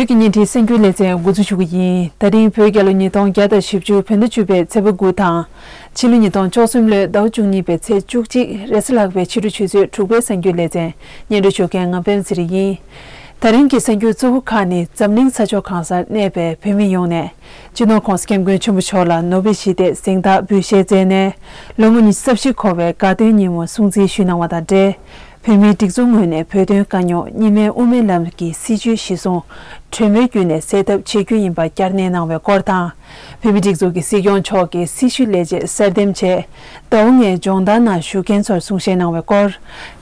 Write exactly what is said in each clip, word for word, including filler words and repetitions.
བོད་ཀྱི་བརྙན་འཕྲིན་གསར་འགྱུར་ལེ་ཚན་འགོ་འཛུགས་ཞུ་གི་ཡིན། ད་རིང་བོད་རྒྱལ་ལོ་ཉིས་སྟོང་བརྒྱ་དང་བཞི་བཅུ་བོད་ཟླ་བཅུ་པའི་ཚེས་པ་དགུ་དང་། ཕྱི་ལོ་ཉིས་སྟོང་བཅུ་གསུམ་ལོའི་ཟླ་བ་བཅུ་གཉིས་པའི་ཚེས་བཅུ་གཅིག་རེས་གཟའ་ལྷག་པའི་ཕྱི་དྲོ་ཆུ་ཚོད་དྲུག་པའི་གསར་འགྱུར་ལེ་ཚན། སྙན་སྒྲོན་ཞུ་མཁན་ང་པད་མ་ཚེ་རིང་ཡིན། ད་རིང་གི་གསར་འགྱུར་གཙོ་བོ་ཁག་ནི། འཛམ་གླིང་ས་ཕྱོགས་གང་སར་གནས་པའི་བོད་མི་ཡོངས་ནས་སྤྱི་ནོར་༸གོང་ས་༸སྐྱབས་མགོན་ཆེན་པོ་མཆོག་ལ་ནོ་བེལ་ཞི་བདེའི་གཟེངས་རྟགས་འབུལ་བཞེས་མཛད་ནས། ལོ་ངོ་ཉི་ཤུ་རྩ་བཞི་འཁོར་བའི་དགའ་སྟོན་ཉིན་མོ་སྲུང་བརྩི་ཞུས་གནང་བ་དང་འབྲེལ། བོད་མིའི་སྒྲིག་འཛུགས་ངོས་ནས་བོད་དོན་དཀའ་རྙོག་གཉིས་སྨན་དབུ་མའི་ལམ་གྱི་སྲིད་བྱུས་གཞིར་བཟུང་། གྲོས་མོལ་བརྒྱུད་ནས་སེལ་ཐབས་བྱེད་རྒྱུ་ཡིན་པ་བསྐྱར་ནན་གནང་བའི་སྐོར་དང་། བོད་མིའི་སྒྲིག་འཛུགས་ཀྱི་སྲིད་སྐྱོང་མཆོག་གིས་སྲི་ཞུ་ལས་བྱེད་གསར་འདེམས་ཆེད་ཟླ་བ་ལྔའི་སྦྱོང་བརྡར་ནང་ཞུགས་མཁན་ཚོར་གསུང་བཤད་གནང་བའི་སྐོར།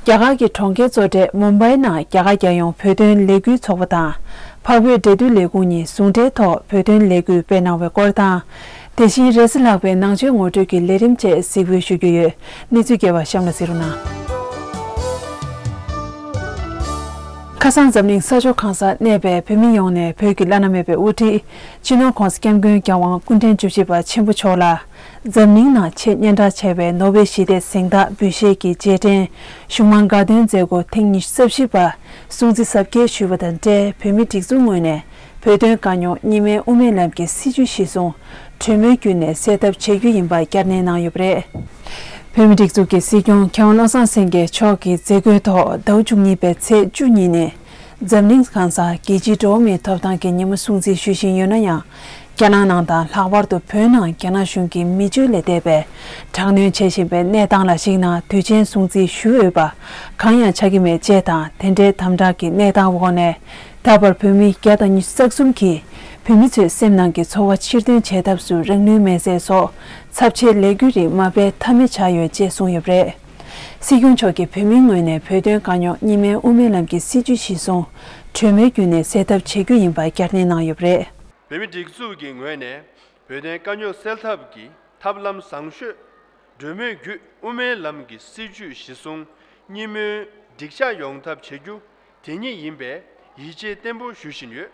རྒྱ་གར་གྱི་གྲོང་ཁྱེར་གཙོ་གྲས་མུམ་བྷའི་ནང་རྒྱ་གར་རྒྱལ་ཡོངས་བོད་དོན་ལས་འགུལ་ཚོགས་པ་དང་། འཕགས་བོད་འབྲེལ་མཐུད་ལས་ཁུངས་གཉིས་ཟུང་འབྲེལ་ཐོག་བོད་དོན་ལས་འགུལ་སྤེལ་གནང་བའི་སྐོར་དང་། དེ་བཞིན་རེས་གཟའ་ལྷག་པའི་ནང་ཆོས་ངོ་སྤྲོད་ཀྱི་ལས་རིམ་བཅས་གཟིགས་འབུལ་ཞུ་རྒྱུ་ཡོད། གནས་ཚུལ་རྒྱས་པ་གཤམ་ལ་གཟིགས་རོགས་གནང་། ཁ་སང་འཛམ་གླིང་ས་ཕྱོགས་གང་སར་གནས་པའི་བོད་མི་ཡོངས་ནས་བོད་ཀྱི་བླ་ན་མེད་པའི་དབུ་ཁྲིད་སྤྱི་ནོར་༸གོང་ས་༸སྐྱབས་མགོན་རྒྱལ་དབང་སྐུ་ཕྲེང་བཅུ་བཞི་པ་ཆེན་པོ་མཆོག་ལ། འཛམ་གླིང་ནང་ཆེས་སྙན་གྲགས་ཆེ་བའི་ནོ་བེལ་ཞི་བདེའི་གཟེངས་རྟགས་འབུལ་བཞེས་ཀྱི་རྗེས་དྲན་གཞུང་མང་དགའ་སྟོན་མཛད་སྒོ་ཐེངས་ཉི་ཤུ་རྩ་བཞི་པ་སྲུང་བརྩི་གཟབ་རྒྱས་ཞུས་པ་དང་འབྲེལ། བོད་མིའི་སྒྲིག་འཛུགས་ངོས་ནས་བོད་དོན་དཀའ་རྙོག་གཉིས་སྨན་དབུ་མའི་ལམ་གྱི་སྲིད་བྱུས་གཞིར་བཟུང་གྲོས་མོལ་བརྒྱུད་ནས་སེལ་ཐབས་བྱེད་རྒྱུ་ཡིན་པ་བསྐྱར་ནན་གནང་ཡོད་པ་རེད། བོད་མིའི་སྒྲིག་འཛུགས་ཀྱི་སྲིད་སྐྱོང་༸མཁས་དབང་བློ་བཟང་སེང་གེ་མཆོག་གི་མཛད་སྒོའི་ཐོག་ཟླ་བ་བཅུ་གཉིས་པའི་ཚེས་བཅུ་ཉིན་ནས་འཛམ་གླིང་གང་སར་རྒྱལ་སྤྱིའི་འགྲོ་བ་མིའི་ཐོབ་ཐང་གི་ཉིན་མོ་སྲུང་བརྩི་ཞུ་བཞིན་ཡོད་ན་ཡང་། རྒྱ་ནག་ནང་དང་ལྷག་པར་དུ་བོད་ནང་རྒྱ་ནག་གཞུང་གིས་མི་སྤྱོད་ལས་འདས་པའི་དྲག་གནོན་བྱེད་བཞིན་པའི་གནས་སྟངས་ལ་གཞིགས་ན། དུས་ཆེན་སྲུང་བརྩི་ཞུ་འོས་པ་གང་ཡང་ཆགས་ཀྱི་མེད་ཅེས་དང་། དེ་འདྲའི་དམ་དྲག་གི་གནས་སྟངས་འོག་ནས་ད་བར་བོད་མི་བརྒྱ་དང་ཉི་ཤུ་རྩ་གསུམ་གྱིས་བོད་མི་ཚོའི་སེམས་ནང་གི་ཚོར་བ་ཕྱིར་འདོན་བྱེད་ཐབས་སུ་རང་ལུས་མེར་སྲེག་སོགས་ཚབས་ཆེའི་ལས་འགུལ་རིགས་མ་སྤེལ་ཐབས་མེད་ཆགས་ཡོད་ཅེས་གསུངས་ཡོད་པ་རེད། སྲིད་སྐྱོང་མཆོག་གིས་བོད་མིའི་ངོས་ནས་བོད་དོན་དཀའ་རྙོག་གཉིས་སྨན་དབུ་མའི་ལམ་གྱི་སྲིད་བྱུས་གཞིར་བཟུང་གྲོས་མོལ་བརྒྱུད་ནས་སེལ་ཐབས་བྱེད་རྒྱུ་ཡིན་པ་བསྐྱར་ནན་གནང་ཡོད་པ་རེད། བོད་མིའི་སྒྲིག་འཛུགས་ཀྱི་ངོས་ནས་བོད་དོན་དཀའ་རྙོག་སེལ་ཐབས་ཀྱི་ཐབས་ལམ་བཟང་ཤོས་གྲོས་མོལ་བརྒྱུད་དབུ་མའི་ལམ་གྱི་སྲིད་བྱུས་གཞིར་བཟུང་གཉིས་སྨན་འགྲིག་ཆགས་ཡོང་ཐབས་བྱེད་རྒྱུ་དེ་ཉིད་ཡིན་པའི་ཡིད་ཆེས་བརྟན་པོ་ཞུ་བཞིན་ཡོད།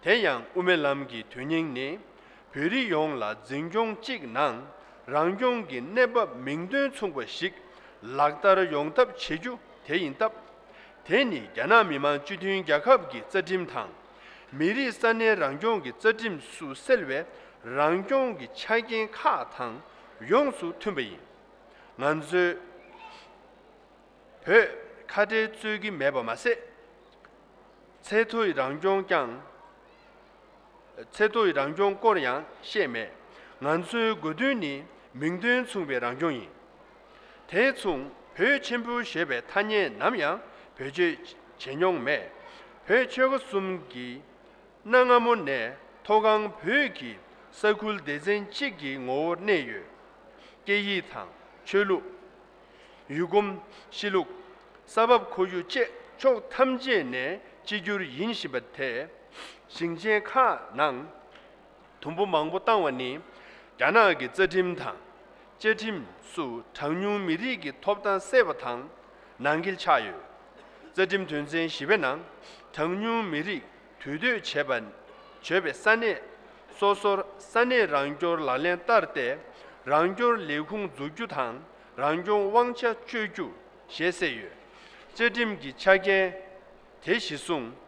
དེ་ཡང་དབུ་མའི་ལམ་གྱི་དོན་སྙིང་ནི། བོད་རིགས་ཡོངས་ལ་འཛིན་སྐྱོང་གཅིག་ནང་རང་སྐྱོང་གི་གནས་བབ་མིང་དོན་མཚུངས་པ་ཞིག་ལག་བསྟར་ཡོང་ཐབས་བྱེད་རྒྱུ་དེ་ཡིན་སྟབས། དེ་ནི་རྒྱ་ནག་མི་དམངས་སྤྱི་མཐུན་རྒྱལ་ཁབ་ཀྱི་རྩ་ཁྲིམས་དང་། མི་རིགས་ས་གནས་རང་སྐྱོང་གི་རྩ་ཁྲིམས་སུ་གསལ་བའི་རང་སྐྱོང་གི་ཆ་རྐྱེན་ཁག་དང་ཡོངས་སུ་མཐུན་པ་ཡིན། ང་ཚོས། བོད་ཁ་བྲལ་རྩོད་ཀྱི་མེད་པ་མ་ཟད། ཚད་མཐོའི་རང་སྐྱོང་ཀྱང་། ཚད་མཐོའི་རང་སྐྱོང་སྐོར་ཡང་བཤད་མེད། ང་ཚོའི་དགོས་འདུན་ནི་མིང་དོན་མཚུངས་པའི་རང་སྐྱོང་ཡིན། དེ་མཚུངས་བོད་ཆེན་པོ་ཞེས་པའི་ཐ་སྙད་ནམ་ཡང་བེད་སྤྱོད་བྱེད་མྱོང་མེད། བོད་ཆོལ་ཁ་གསུམ་གྱི་གནའ་སྔ་མོ་ནས་མཐོ་སྒང་བོད་ཀྱི་ས་ཁུལ་སྡེ་ཚན་གཅིག་གི་ངོ་བོར་གནས་ཡོད། སྐད་ཡིག་དང་ཆོས་ལུགས། ཡུལ་གོམས། གཤིས་ལུགས། ས་བབ་ཁོར་ཡུག་བཅས་ཕྱོགས་ཐམས་ཅད་ནས་གཅིག་གྱུར་ཡིན་བཞིན་པ་དེ། ཞིང་ཆེན་ཁག་ནང་དུམ་བུ་མང་པོ་བཏང་བ་ནི། རྒྱ་ནག་གི་རྩ་ཁྲིམས་དང་བཅའ་ཁྲིམས་སུ་གྲངས་ཉུང་མི་རིགས་ཀྱི་ཐོབ་ཐང་གསལ་བ་དང་ནང་འགལ་ཆགས་ཡོད། རྩ་ཁྲིམས་དོན་ཚན་བཞི་པའི་ནང་གྲངས་ཉུང་མི་རིགས་དུས་སྡོད་བྱེད་པ། བྱེད་པའི་ས་གནས་སོ་སོར་ས་གནས་རང་སྐྱོང་ལག་ལེན་བསྟར་ཏེ། རང་སྐྱོང་ལས་ཁུངས་འཛུགས་རྒྱུ་དང་རང་སྐྱོང་དབང་ཆ་སྤྱོད་རྒྱུ་ཞེས་གསལ་ཡོད། བཅའ་ཁྲིམས་ཀྱི་ཆ་རྐྱེན་དེ་གཞིར་བཟུང་།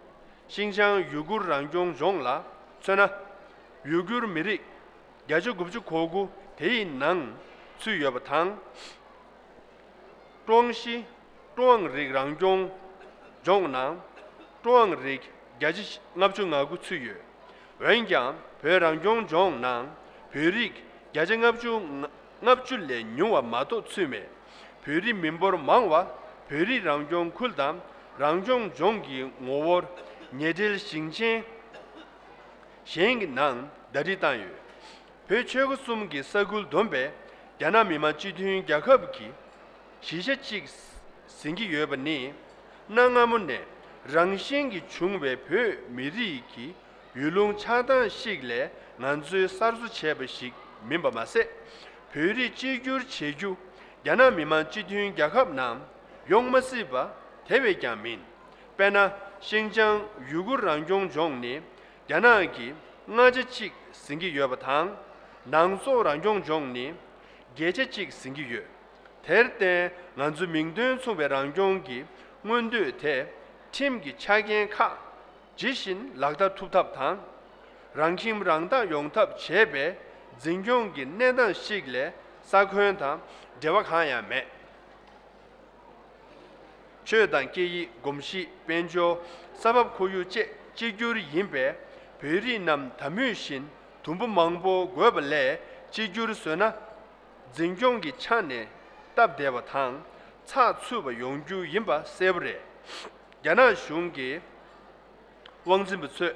ཤིན་ཅང་ཡུ་གུར་རང་སྐྱོང་ལྗོངས་ལ་མཚོན་ན། ཡུ་གུར་མི་རིགས་བརྒྱ་ཆ་དགུ་བཅུ་གོ་དགུ་དེའི་ནང་ཚུད་ཡོད་པ་དང་། ཀྲུའུ་ཝང་ཞི། ཀྲུའུ་ཝང་རིགས་རང་སྐྱོང་ལྗོངས་ནང་ཀྲུའུ་ཝང་རིགས་བརྒྱ་ཆ་ལྔ་བཅུ་ང་དགུ་ཚུད་ཡོད། འོན་ཀྱང་བོད་རང་སྐྱོང་ལྗོངས་ནང་བོད་རིགས་བརྒྱ་ཆ་ལྔ་བཅུ་ང་ལྔ་བཅུ་ལས་ཉུང་བ་མ་གཏོགས་ཚུད་མེད། བོད་རིགས་མི་འབོར་མང་བ་བོད་རིགས་རང་སྐྱོང་ཁུལ་དང་རང་སྐྱོང་ལྗོངས་ཀྱི་ངོ་བོར་ཉེ་འབྲེལ་ཞིང་ཆེན་གཞན་གྱི་ནང་ཟླ་སྒྲིལ་བཏང་ཡོད། བོད་ཆོལ་ཁ་གསུམ་གྱི་ས་ཁུལ་བསྡོམས་པས་རྒྱ་ནག་མི་དམངས་སྤྱི་མཐུན་རྒྱལ་ཁབ་ཀྱི་གཞིས་ཆགས་གཅིག་ཟིན་གྱི་ཡོད་པ་ནི། གནའ་སྔ་མོ་ནས་རང་བཞིན་གྱིས་བྱུང་བའི་བོད་མི་རིགས་ཀྱི་ཡུལ་ལུང་ཆགས་སྟངས་ཤིག་ལས་ང་ཚོས་གསར་བཟོ་བྱས་པ་ཞིག་མིན་པ་མ་ཟད། བོད་རིགས་གཅིག་གྱུར་བྱེད་རྒྱུ་རྒྱ་ནག་མི་དམངས་སྤྱི་མཐུན་རྒྱལ་ཁབ་ནང་ཡོང་མ་སྲིད་པ་དེ་བས་ཀྱང་མིན། དཔེར་ན། ཤིན་ཅང་ཡུ་གུར་རང་སྐྱོང་ལྗོངས་ནི་རྒྱ་ནག་གི་མངའ་ཆ་གཅིག་ཟིན་གྱི་ཡོད་པ་དང་། ནང་སོག་རང་སྐྱོང་ལྗོངས་ནི་བརྒྱད་ཆ་གཅིག་ཟིན་གྱི་ཡོད། དེར་བརྟེན་ང་ཚོ་མིང་དོན་མཚུངས་པའི་རང་སྐྱོང་གི་མངོན་འདོད་དེ་ཁྲིམས་ཀྱི་ཆ་རྐྱེན་ཁག་ ཇི་བཞིན་ལག་བསྟར་ཐུབ་ཐབས་དང་། རང་ཁྱིམ་རང་བདག་ཡོང་ཐབས་བྱས་པའི་འཛིན་སྐྱོང་གི་གནས་སྟངས་ཤིག་ལས་ས་ཁོངས་དང་འབྲེལ་བ་གང་ཡང་མེད། ཆོས་དང་སྐད་ཡིག་གོམས་གཤིས་དཔལ་འབྱོར་ས་བབ་ཁོར་ཡུག་བཅས་གཅིག་གྱུར་ཡིན་པས། བོད་རིགས་རྣམས་ད་མུས་བཞིན་དུམ་བུ་མང་པོ་དགོས་པ་ལས་གཅིག་གྱུར་བཟོས་ན། འཛིན་སྐྱོང་གི་ཆ་ནས་སྟབས་བདེ་བ་དང་ཚགས་ཚུད་པ་ཡོང་རྒྱུ་ཡིན་པ་གསལ་པོ་རེད། རྒྱ་ནག་གཞུང་གིས་དབང་འཛིན་པ་ཚོས་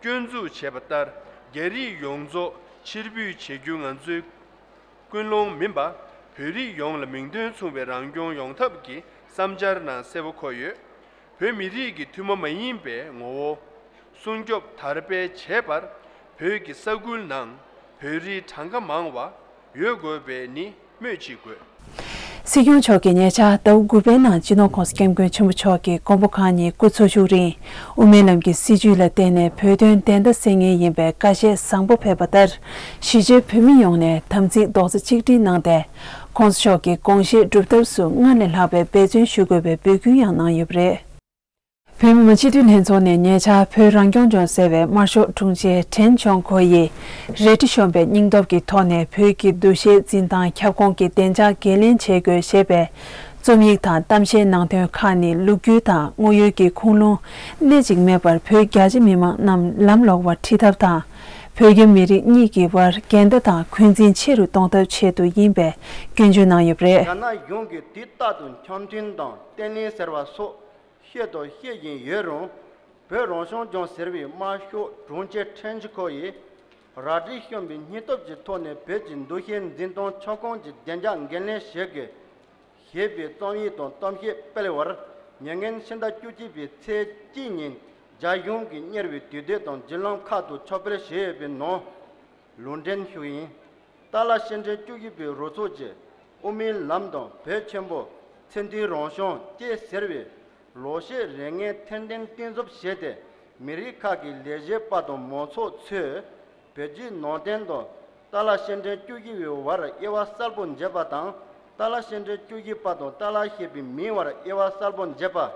སྐྱོན་འཛུགས་བྱས་པ་ལྟར། རྒྱ་རིགས་ཡོངས་རྫོགས་ཕྱིར་འབུད་བྱེད་རྒྱུ་ང་ཚོའི་ཀུན་སློང་མིན་པ། བོད་རིགས་ཡོངས་ལ་མིང་དོན་མཚུངས་པའི་རང་སྐྱོང་ཡོང་ཐབས་ཀྱི་བསམ་འཆར་ནང་གསལ་པོ་འཁོད་ཡོད། བོད་མི་རིགས་ཀྱི་ཐུན་མོང་མ་ཡིན་པའི་ངོ་བོ་སྲུང་སྐྱོབ་དར་སྤེལ་བྱེད་པར། བོད་ཀྱི་ས་ཁུལ་ནང་བོད་རིགས་གྲངས་ཀ་མང་བ་ཡོད་དགོས་པའི་ནི་སྨོས་ཅི་དགོས། སྲིད་སྐྱོང་མཆོག་གིས་ཉེ་ཆར་ཟླ་བ་དགུ་པའི་ནང་སྤྱི་ནོར་༸གོང་ས་༸སྐྱབས་མགོན་ཆེན་པོ་མཆོག་གི་དགོངས་པ་ཁག་གཉིས་སྐུ་འཚོ་བཞུགས་རིང་། དབུ་མའི་ལམ་གྱི་སྲིད་བྱུས་ལ་བརྟེན་ནས་བོད་དོན་བདེན་མཐའ་གསལ་ངེས་ཡིན་པའི་བཀའ་བཤད་བཟང་པོ་ཕེབས་པ་ལྟར། གཞིས་བྱེས་བོད་མི་ཡོངས་ནས་དམ་ཚིག་རྡོག་རྩ་གཅིག་སྒྲིལ་གནང་སྟེ། ༸གོང་ས་མཆོག་གི་དགོངས་བཞེད་སྒྲུབ་ཐབས་སུ་སྔར་ལས་ལྷག་པའི་འབད་བརྩོན་ཞུ་དགོས་པའི་འབོད་སྐུལ་ཡང་གནང་ཡོད་པ་རེད། བོད་མི་མང་སྤྱི་འཐུས་ལྷན་ཚོགས་ནས་ཉེ་ཆར་བོད་རང་སྐྱོང་ལྗོངས་ཟེར་བའི་དམར་ཤོག་དྲུང་ཆེ་ཁྲེན་ཆོན་ཁོ་ཡིས་རལ་གྲི་གཞོན་པའི་སྙིང་སྟོབས་ཀྱི་ཐོག་ནས་བོད་ཀྱི་འདུ་ཤེས་འཛིན་སྟངས་ཁྱབ་ཁོངས་ཀྱི་བདེ་འཇགས་འགན་ལེན་བྱེད་དགོས་ཞེས་པའི་རྩོམ་ཡིག་དང་གཏམ་བཤད་ནང་དོན་ཁག་ནི་ལོ་རྒྱུས་དང་དངོས་ཡོད་ཀྱི་ཁུངས་ལུང་སྣེ་གཅིག་མེད་པར་བོད་རྒྱ་ཆེ་མི་མང་རྣམས་ལམ་ལོག་པར་ཁྲིད་ཐབས་དང་། བོད་རྒྱ་མི་རིགས་གཉིས་ཀྱི་དབར་འགལ་ཟླ་དང་འཁོན་འཛིན་ཆེ་རུ་གཏོང་ཐབས་ཆེད་དུ་ཡིན་པའི་སྐྱོན་བརྗོད་གནང་ཡོད་པ་རེད། རྒྱ་ནག་གཞུང་གིས་དུས་རྟག་ཏུ་འཆམ་མཐུན་དང་བརྟན་ལྷིང་ཟེར་བ་སོགས་བཤད་དང་བཤད་བཞིན་ཡོད་རུང་། བོད་རང་སྐྱོང་ལྗོངས་ཟེར་བའི་དམར་ཤོག་དྲུང་ཆེ་ཁྲེན་ཆོན་ཁོ་ཡིས་རལ་གྲི་གཞོན་པའི་སྙིང་སྟོབས་ཀྱི་ཐོག་ནས་བོད་ཀྱི་འདུ་ཤེས་འཛིན་སྟངས་ཁྱབ་ཁོངས་ཀྱི་བདེ་འཇགས་འགན་ལེན་བྱེད་དགོས། ཞེས་པའི་རྩོམ་ཡིག་དང་གཏམ་བཤད་སྤེལ་བར། ཉེ་སྔོན་ཕྱི་ཟླ་བཅུ་གཅིག་པའི་ཚེས་གཅིག་ཉིན་རྒྱ་གཞུང་གིས་གཉེར་བའི་དུས་དེབ་དང་བརྒྱུད་ལམ་ཁག་ཏུ་ཕྱོགས་སྤེལ་བྱས་ཡོད་པའི་ནང་ལུང་འདྲེན་ཞུས་ཡིན། ཏཱ་ལ་སྐྱེལ་འདྲེན་བཅུ་བཞི་པའི་རུ་ཚོགས་ཀྱིས་དབུ་མའི་ལམ་དང་བོད་ཆེན་པོ་ཚེ་མཐུན་རང་སྐྱོང་བཅས་ཟེར་བའི་ལོ་ཤས་རིང་ངས་ཐེར་འདོན་གཏིང་ཟབ་བྱས་ཏེ། མི་རིགས་ཁག་གི་ལས་བྱེད་པ་དང་མང་ཚོགས་ཚོས་བོད་བརྒྱུད་ནང་བསྟན་དང་ཏཱ་ལ་སྐྱེལ་འདྲེན་བཅུ་བཞི་པའི་བར་དབྱེ་བ་གསལ་པོ་འབྱེད་པ་དང་། ཏཱ་ལ་སྐྱེལ་འདྲེན་བཅུ་བཞི་པ་དང་ཏཱ་ལ་ཞེས་པའི་མིང་བར་དབྱེ་བ་གསལ་པོ་འབྱེད་པ།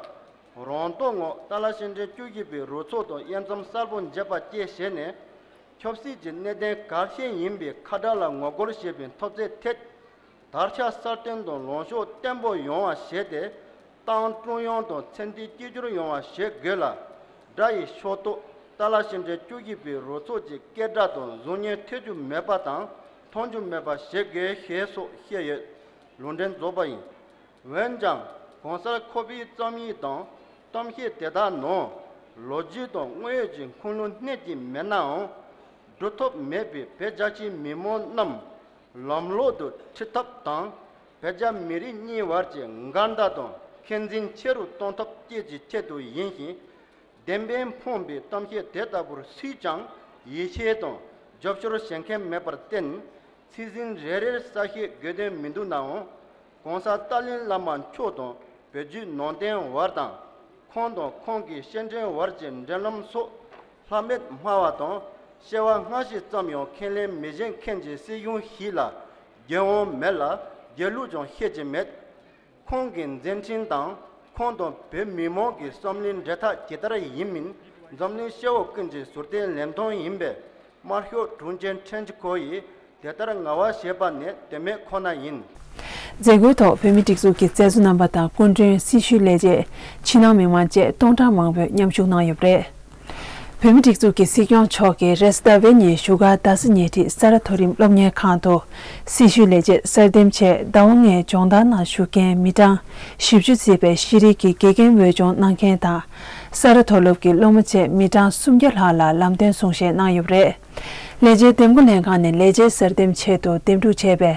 རང་རྟོགས་ངང་ཏཱ་ལ་སྐྱེལ་འདྲེན་བཅུ་བཞི་པའི་རུ་ཚོགས་དང་དབྱེ་མཚམས་གསལ་པོ་འབྱེད་པ་བཅས་བྱས་ནས། ཆབ་སྲིད་ཀྱི་གནད་དོན་གལ་ཆེན་ཡིན་པའི་ཁ་བརྡ་ལ་ངོ་རྒོལ་བྱེད་པའི་འཐབ་རྩོད་ཐད། དར་ཁྱབ་གསལ་སྟོན་དང་ལངས་ཕྱོགས་བརྟན་པོ་ཡོང་བ་བྱས་ཏེ། ཏང་ཀྲུང་དབྱང་དང་ཚད་མཐོའི་གཅིག་གྱུར་ཡོང་བ་བྱེད་དགོས་ལ། དགྲ་ཡི་ཕྱོགས་གཏོགས་ཏཱ་ལ་སྐྱེལ་འདྲེན་བཅུ་བཞི་པའི་རུ་ཚོགས་ཀྱི་སྐད་སྒྲ་དང་གཟུགས་བརྙན་ཐེ་ཇུས་མེད་པ་དང་མཐོང་ཆུང་མེད་པ་བྱེད་དགོས་ཞེས་སོགས་བཤད་ཡོད། ལུང་འདྲེན་རྫོགས་པ་ཡིན། འོན་ཀྱང་གོང་གསལ་ཁོ་པའི་རྩོམ་ཡིག་དང་གཏམ་བཤད་དེ་དག་ནང་ལོ་རྒྱུས་དང་དངོས་ཡོད་ཀྱི་ཁུངས་ལུང་སྣེ་གཅིག་མེད་ནའང་། སྒྲུབ་ཐབས་མེད་པའི་བོད་རྒྱ་ཆེའི་མི་མང་རྣམས་ལམ་ལོག་ཏུ་ཁྲིད་ཐབས་དང་། བོད་རྒྱ་མི་རིགས་གཉིས་བར་གྱི་འགལ་ཟླ་དང་འཁོན་འཛིན་ཆེ་རུ་གཏོང་ཐབས་བཅས་ཀྱི་ཆེད་དུ་ཡིན་ཞིང་། བདེན་པས་ཕངས་པའི་གཏམ་བཤད་དེ་ལྟ་བུར་སུས་ཀྱང་ཡིད་ཆེས་དང་རྒྱབ་སྐྱོར་བྱེད་མཁན་མེད་པར་བརྟེན། ཚིག་ཟིན་རེ་རེར་གསལ་བཤད་དགོས་དོན་མི་འདུག་ནའང་། གོང་ས་ཏཱ་ལའི་བླ་མ་མཆོག་དང་བོད་བརྒྱུད་ནང་བསྟན་བར་དང་། ཁོང་དང་ཁོང་གི་སྐྱེལ་འདྲེན་བར་གྱི་འབྲེལ་ལམ་སོགས་ལྷག་མེད་སྨྲ་བ་དང་། སྐྱེ་བ་སྔ་ཕྱི་ཙམ་ཡང་ཁས་ལེན་མི་བྱེད་མཁན་གྱི་སྲིད་གཞུང་ཞིག་ལ་དགེ་དབང་མེད་ལ་དགེ་ལུགས་ཀྱང་བཤད་ཀྱི་མེད། ཁོང་གི་མཛད་འཕྲིན་དང་ཁོང་དང་བོད་མི་མང་གི་བསམ་བློའི་འབྲེལ་ཐག་ཇི་ལྟར་ཡིན་མིན་འཛམ་གླིང་སྐྱེ་བོ་ཀུན་གྱིས་ཟུར་བལྟས་ལེན་སྟངས་ཡིན་པས། དམར་ཤོག་དྲུང་ཆེ་ཁྲེན་ཆི་ཁོ་ཡིས་དེ་ལྟར་ངལ་བ་བྱས་པ་ནི་དོན་མེད་ཁོ་ན་ཡིན། མཛད་སྒོའི་ཐོག་བོད་མིའི་སྒྲིག་འཛུགས་ཀྱི་མཛད་གཙོ་རྣམ་པ་དང་སྐུ་མགྲོན། སྲི་ཞུའི་ལས་བྱེད། ཕྱི་ནང་མི་མང་བཅས་སྟོང་ཕྲག་མང་པོས་མཉམ་ཞུགས་གནང་ཡོད་པ་རེད། བོད་མིའི་སྒྲིག་འཛུགས་ཀྱི་སྲིད་སྐྱོང་མཆོག་གིས་རེས་གཟའ་ཟླ་བའི་ཉིན་བཞུགས་སྒར་རྡ་ས་ཉེ་འཁྲིས་ས་རཱ་མཐོ་རིམ་སློབ་གཉེར་ཁང་དུ། སྲི་ཞུའི་ལས་བྱེད་གསར་འདེམས་ཆེད་ཟླ་བ་ལྔའི་སྦྱོང་བརྡར་ནང་ཞུགས་མཁན་མི་གྲངས་བཞི་བཅུ་བརྩིས་པའི་ཤེས་རིག་གི་དགེ་རྒན་འོས་སྦྱོང་གནང་མཁན་དང་། ས་རཱ་མཐོ་སློབ་ཀྱི་སློབ་མ་བཅས་མི་གྲངས་སུམ་བརྒྱ་ལྷག་ལ་ལམ་སྟོན་གསུང་བཤད་གནང་ཡོད་པ་རེད། ལས་བྱེད་འདེམས་བསྐོ་ལྷན་ཁང་ནས་ལས་བྱེད་གསར་འདེམས་ཆེད་དུ་འདེམས་སྒྲུག་བྱས་པའི་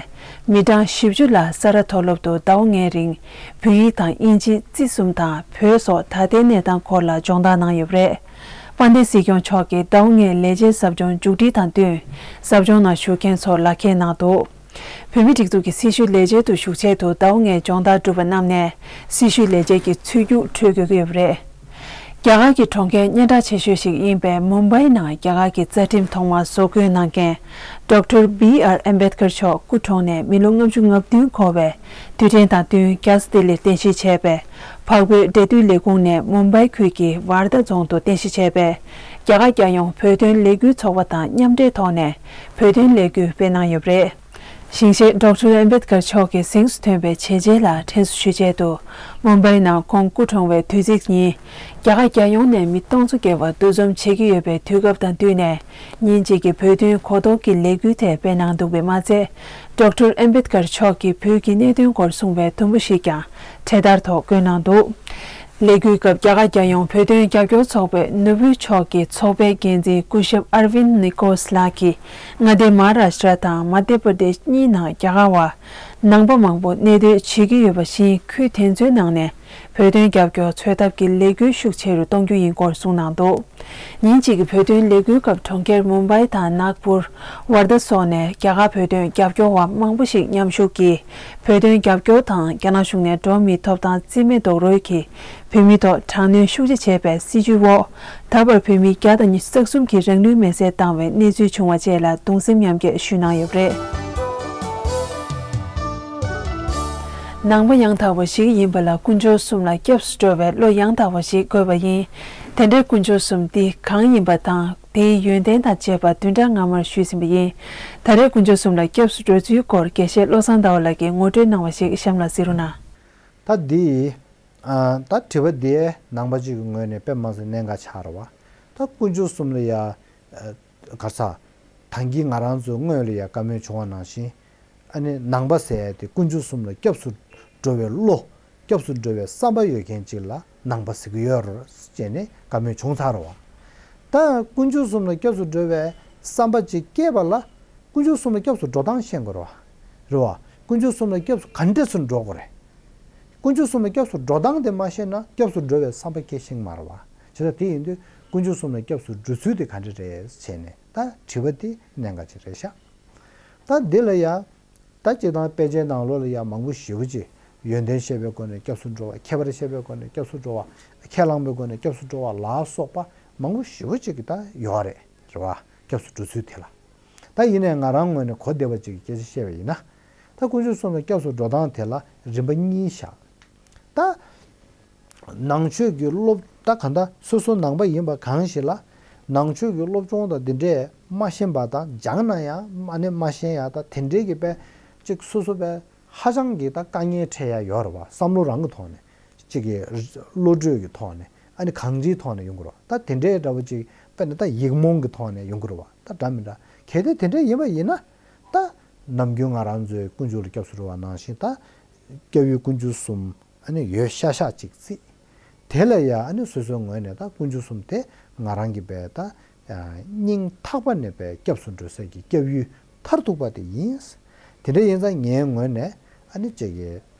མི་གྲངས་བཞི་བཅུ་ལ་ས་རཱ་མཐོ་སློབ་ཏུ་ཟླ་བ་ལྔའི་རིང་བོད་ཡིག་དང་དབྱིན་ཇི། རྩིས་གསུམ་དང་བོད་སོགས་ད་ལྟའི་གནས་སྟངས་སྐོར་ལ་སྦྱོང་བརྡར་གནང་ཡོད་པ་རེད། དཔལ་ལྡན་སྲིད་སྐྱོང་མཆོག་གིས་ཟླ་བ་ལྔའི་ལས་བྱེད་ཟབ་སྦྱོང་མཇུག་སྒྲིལ་དང་བསྟུན་ཟབ་སྦྱོང་ནང་ཞུགས་མཁན་ཚོར་ལག་འཁྱེར་གནང་འདུག་བོད་མིའི་སྒྲིག་འཛུགས་ཀྱི་སྲི་ཞུའི་ལས་བྱེད་དུ་ཞུགས་ཆེད་དུ་ཟླ་བ་ལྔའི་སྦྱོང་བརྡར་གྲུབ་པ་རྣམས་ནས་སྲི་ཞུའི་ལས་བྱེད་ཀྱི་ཚུད་རྒྱུགས་འཕྲོད་དགོས་ཀྱི་ཡོད་པ་རེད། རྒྱ་གར་གྱི་གྲོང་ཁྱེར་སྙན་གྲགས་ཆེ་ཤོས་ཤིག་ཡིན་པའི་མུམ་བྷའི་ནང་རྒྱ་གར་གྱི་རྩ་ཁྲིམས་ཐོག་མར་བཟོ་བཀོད་གནང་མཁན་ཌོག་ཊར་བྷི་ཨར་ཨམ་བེད་ཀར་མཆོག་སྐུ་གྲོངས་ནས་མི་ལོ་ལྔ་བཅུ་ང་བདུན་འཁོར་བའི་དུས་དྲན་དང་བསྟུན་རྒྱལ་ས་ལྡི་ལིར་རྟེན་གཞི་བྱས་པའི་འཕགས་བོད་འབྲེལ་མཐུད་ལས་ཁུངས་ནས་མུམ་བྷའི་ཁུལ་གྱི་ཝར་དྷ་རྫོང་དུ་རྟེན་གཞི་བྱས་པའི་རྒྱ་གར་རྒྱལ་ཡོངས་བོད་དོན་ལས་འགུལ་ཚོགས་པ་དང་མཉམ་འབྲེལ་ཐོག་ནས་བོད་དོན་ལས་འགུལ་སྤེལ་གནང་ཡོད་པ་རེད། ཞིང་གཤེགས་ཌོག་ཊར་ཨམ་བེད་ཀར་མཆོག་གི་གཟེངས་སུ་ཐོན་པའི་བྱས་རྗེས་ལ་དྲན་གསོ་ཞུ་ཆེད་དུ། མུམ་བྷའི་ནང་ཁོང་སྐུ་གྲོངས་བའི་དུས་ཚིགས་ཉིན། རྒྱ་གར་རྒྱལ་ཡོངས་ནས་མི་སྟོང་ཚོ་བརྒལ་བ་འདུ་འཛོམས་བྱེད་ཀྱི་ཡོད་པའི་དུས་སྐབས་དང་བསྟུན་ནས། ཉིན་གཅིག་གི་བོད་དོན་གོ་རྟོགས་ཀྱི་ལས་འགུལ་དེ་སྤེལ་གནང་འདུག་པས་མ་ཚད། ཌོག་ཊར་ཨམ་བེད་ཀར་མཆོག་གིས་བོད་ཀྱི་གནད་དོན་སྐོར་གསུངས་པའི་དུམ་བུ་ཞིག་ཀྱང་འཕྲེད་དར་ཐོག་བཀོད་གནང་འདུག་ལས་འགུལ་སྐབས་རྒྱ་གར་རྒྱལ་ཡོངས་བོད་དོན་རྒྱབ་སྐྱོར་ཚོགས་པའི་ནོར་བུ་ཕྱོགས་ཀྱི་ཚོགས་པའི་འགན་འཛིན་སྐུ་ཞབས་ཨར་ཝིན་ནི་ཀོ་སི་ལགས་ཀྱིས་མངའ་སྡེ་མ་ཧཱ་རཱ་ཤི་ཏྲ་དང་མ་དྷྱ་པྲ་དེཤ་གཉིས་ནང་རྒྱ་གར་བ་ནང་པ་མང་པོ་གནས་སྡོད་བྱེད་ཀྱི་ཡོད་པ་བཞིན། ཁུལ་དེ་ཚོའི་ནང་ནས་བོད་དོན་རྒྱབ་སྐྱོར་འཚོལ་ཐབས་ཀྱི་ལས་འགུལ་ཤུགས་ཆེ་རུ་གཏོང་རྒྱུ་ཡིན་སྐོར་གསུངས་གནང་འདུག་ཉིན་གཅིག་གི་བོད་དོན་ལས་འགུལ་སྐབས་གྲོང་ཁྱེར་མུམ་བྷའི་དང་ནཱག་པུར། ཝར་དྷ་སོགས་ནས་རྒྱ་གར་བོད་དོན་རྒྱབ་སྐྱོར་བ་མང་པོ་ཞིག་མཉམ་ཞུགས་ཀྱིས། བོད་དོན་རྒྱབ་སྐྱོར་དང་། རྒྱ་ནག་གཞུང་ནས་འགྲོ་བ་མིའི་ཐོབ་ཐང་རྩིས་མེད་རྡོག་རོལ་གྱིས་བོད་མིའི་ཐོག་དྲག་གནོན་ཤུགས་ཆེ་བྱས་པའི་སྲིད་བྱུས་འོག་ད་བར་བོད་མི་བརྒྱ་དང་ཉི་ཤུ་རྩ་གསུམ་གྱིས་རང་ལུས་མེར་སྲེག་བཏང་བའི་གནས་ཚུལ་བྱུང་བ་བཅས་ལ་གདུང་སེམས་མཉམ་སྐྱེད་ཞུས་གནང་ཡོད་པ་རེད། ནང་པ་ཡང་དག་པ་ཞིག་ཡིན་པ་ལ་དཀོན་མཆོག་གསུམ་ལ་སྐྱབས་སུ་འགྲོ་བའི་བློ་ཡང་དག་པ་ཞིག་དགོས་པ་ཡིན། དེ་འདྲའི་དཀོན་མཆོག་གསུམ་འདི་གང་ཡིན་པ་དང་། དེའི་ཡོན་ཏན་དང་བཅས་པ་བདུན་ཕྲག་སྔ་མར་ཞུས་ཟིན་པ་ཡིན། ད་རེས་དཀོན་མཆོག་གསུམ་ལ་སྐྱབས་སུ་འགྲོ་ཚུལ་སྐོར་དགེ་བཤེས་བློ་བཟང་ཟླ་བ་ལགས་ཀྱིས་ངོ་སྤྲོད་གནང་བ་ཞིག་གཤམ་ལ་གཟིགས་རོགས་གནང་། ད་འདི། ཨ། ད་དྲི་བ་འདི་ནང་པ་གཅིག་གི་ངོས་ནས་དཔེ་མ་སྲིད་གནད་འགག་ཆགས་རེད་བ། ད་དཀོན་མཆོག་གསུམ་ལ་ཡ། ཨ། ག་ས། ད་གིན་ང་རང་ཚོའི་སྔོན་ལ་ཡ་བཀའ་མོལ་བྱུང་བ་ནང་བཞིན། ཨ་ནི་ནང་པ་ཟེར་ཡ་དེ་དཀོན་མཆོག་གསུམ་ལ་སྐྱབས་སུ་འགྲོ་བའི་བློ། སྐྱབས་སུ་འགྲོ་བའི་བསམ་པ་ཡོད་མཁན་ཅིག་ལ་ནང་པ་ཟེར་གྱི་ཡོད་རེད་ཅེས་ནས་བཀའ་མོལ་བྱུང་ཚར་རེད་བ། ད་དཀོན་མཆོག་གསུམ་ལ་སྐྱབས་སུ་འགྲོ་བའི་བསམ་པ་ཅིག་སྐྱེས་པ་ལ། དཀོན་མཆོག་གསུམ་ལ་སྐྱབས་སུ་འགྲོ་སྟངས་ཤེས་དགོས་རེད་བ། རེད་བ། དཀོན་མཆོག་གསུམ་ལ་སྐྱབས་སུ་ག་འདྲས་སུ་འགྲོ་དགོས་རེད། དཀོན་མཆོག་གསུམ་ལ་སྐྱབས་སུ་འགྲོ་སྟངས་དེ་མ་ཤེས་ན་སྐྱབས་སུ་འགྲོ་བའི་བསམ་པ་སྐྱེ་ཤེས་མ་རེད་བ། བྱས་ཙང་དེ་ཡིན་དུས་དཀོན་མཆོག་གསུམ་ལ་སྐྱབས་སུ་འགྲོ་ཚུལ་དེ་ག་འདྲ་རེད་ཟེར་ནས་ད་དྲི་བ་དེ་གནད་འགག་ཅིག་རེད་ཤག་ད་འདི་ལ་ཡ། ད་སྤྱིར་བཏང་དཔེ་ཆའི་ནང་ལོགས་ལ་ཡ་མང་པོ་ཞེ་པོ་ཅིག་ཡོན་ཏན་བཤད་པའི་སྒོ་ནས་སྐྱབས་སུ་འགྲོ་བ། ཁྱད་པར་བཤད་པའི་སྒོ་ནས་སྐྱབས་སུ་འགྲོ་བ། ཁས་བླངས་པའི་སྒོ་ནས་སྐྱབས་སུ་འགྲོ་བ་ལ་སོགས་པ་མང་པོ་ཞེ་པོ་ཅིག་གི་ད་ཡོད་རེད། རེད་བ། སྐྱབས་སུ་འགྲོ་ཚུལ་དེ་ལ། ད་ཡིན་ནའི་ང་རང་ངོས་ནས་གོ་བདེ་བ་ཅིག་གི་སྐད་ཆ་བཤད་པ་ཡིན་ན། ད་དཀོན་མཆོག་གསུམ་ལ་སྐྱབས་སུ་འགྲོ་སྟངས་དེ་ལ་རིམ་པ་གཉིས་བཞག་ད། ནང་ཆོས་ཀྱི་སློབ། ད་གང་ལྟར་སོ་སོ་ནང་པ་ཡིན་པ་གང་ཞིག་ལ། ནང་ཆོས་ཀྱི་སློབ་སྦྱོང་དང་འདི་འདྲས་མ་ཤེས་པ་དང་། སྦྱངས་ན་ཡང་ཨ་ནི་མ་ཤེས་ཡ། ད་དེ་འདྲས་ཀྱི་དཔེ་ཅིག་སོ་སོ་དཔེ་ཧ་ཅང་གི་ད་དཀའ་ངལ་འཕྲད་ཡ་ཡོད་རེད་བ། བསམ་བློ་རང་གི་ཐོག་ནས། གཅིག་གི་བློ་གྲོས་ཀྱི་ཐོག་ནས། ཨ་ནི་གང་ཅིའི་ཐོག་ནས་ཡོང་གི་རེད་བ། ད་དེ་འདྲའི་འདྲ་བོ་ཅིག་དཔེར་ན་ད་ཡིག་རྨོངས་ཀྱི་ཐོག་ནས་ཡོང་གི་རེད་བ། ད་འདྲ་མི་འདྲ། གལ་ཏེ་དེ་འདྲ་ཡིན་པ་ཡིན་ན། ད་ནམ་རྒྱུན་ང་རང་ཚོའི་དཀོན་མཆོག་ལ་སྐྱབས་སུ་འགྲོ་བ་ནང་བཞིན། ད་སྐྱབས་ཡུལ་དཀོན་མཆོག་གསུམ་ཨ་ནི་ཡོད་ཤག་ཤག་ཅིག་བརྩིས། དེ་ལ་ཡ་ཨ་ནི་སོ་སོའི་ངོས་ནས་ད་དཀོན་མཆོག་གསུམ་དེ་ང་རང་གི་དཔེ་ད་སྙིང་ཐག་པ་ནས་དཔེ་སྐྱབས་སུ་འགྲོ་ས་ཀྱི་སྐྱབས་ཡུལ་མཐར་ཐུག་པ་དེ་ཡིན། དེ་འདྲ་ཡིན་ཙང་ངའི་ངོས་ནས་ཨ་ནི་ཅིག་གི་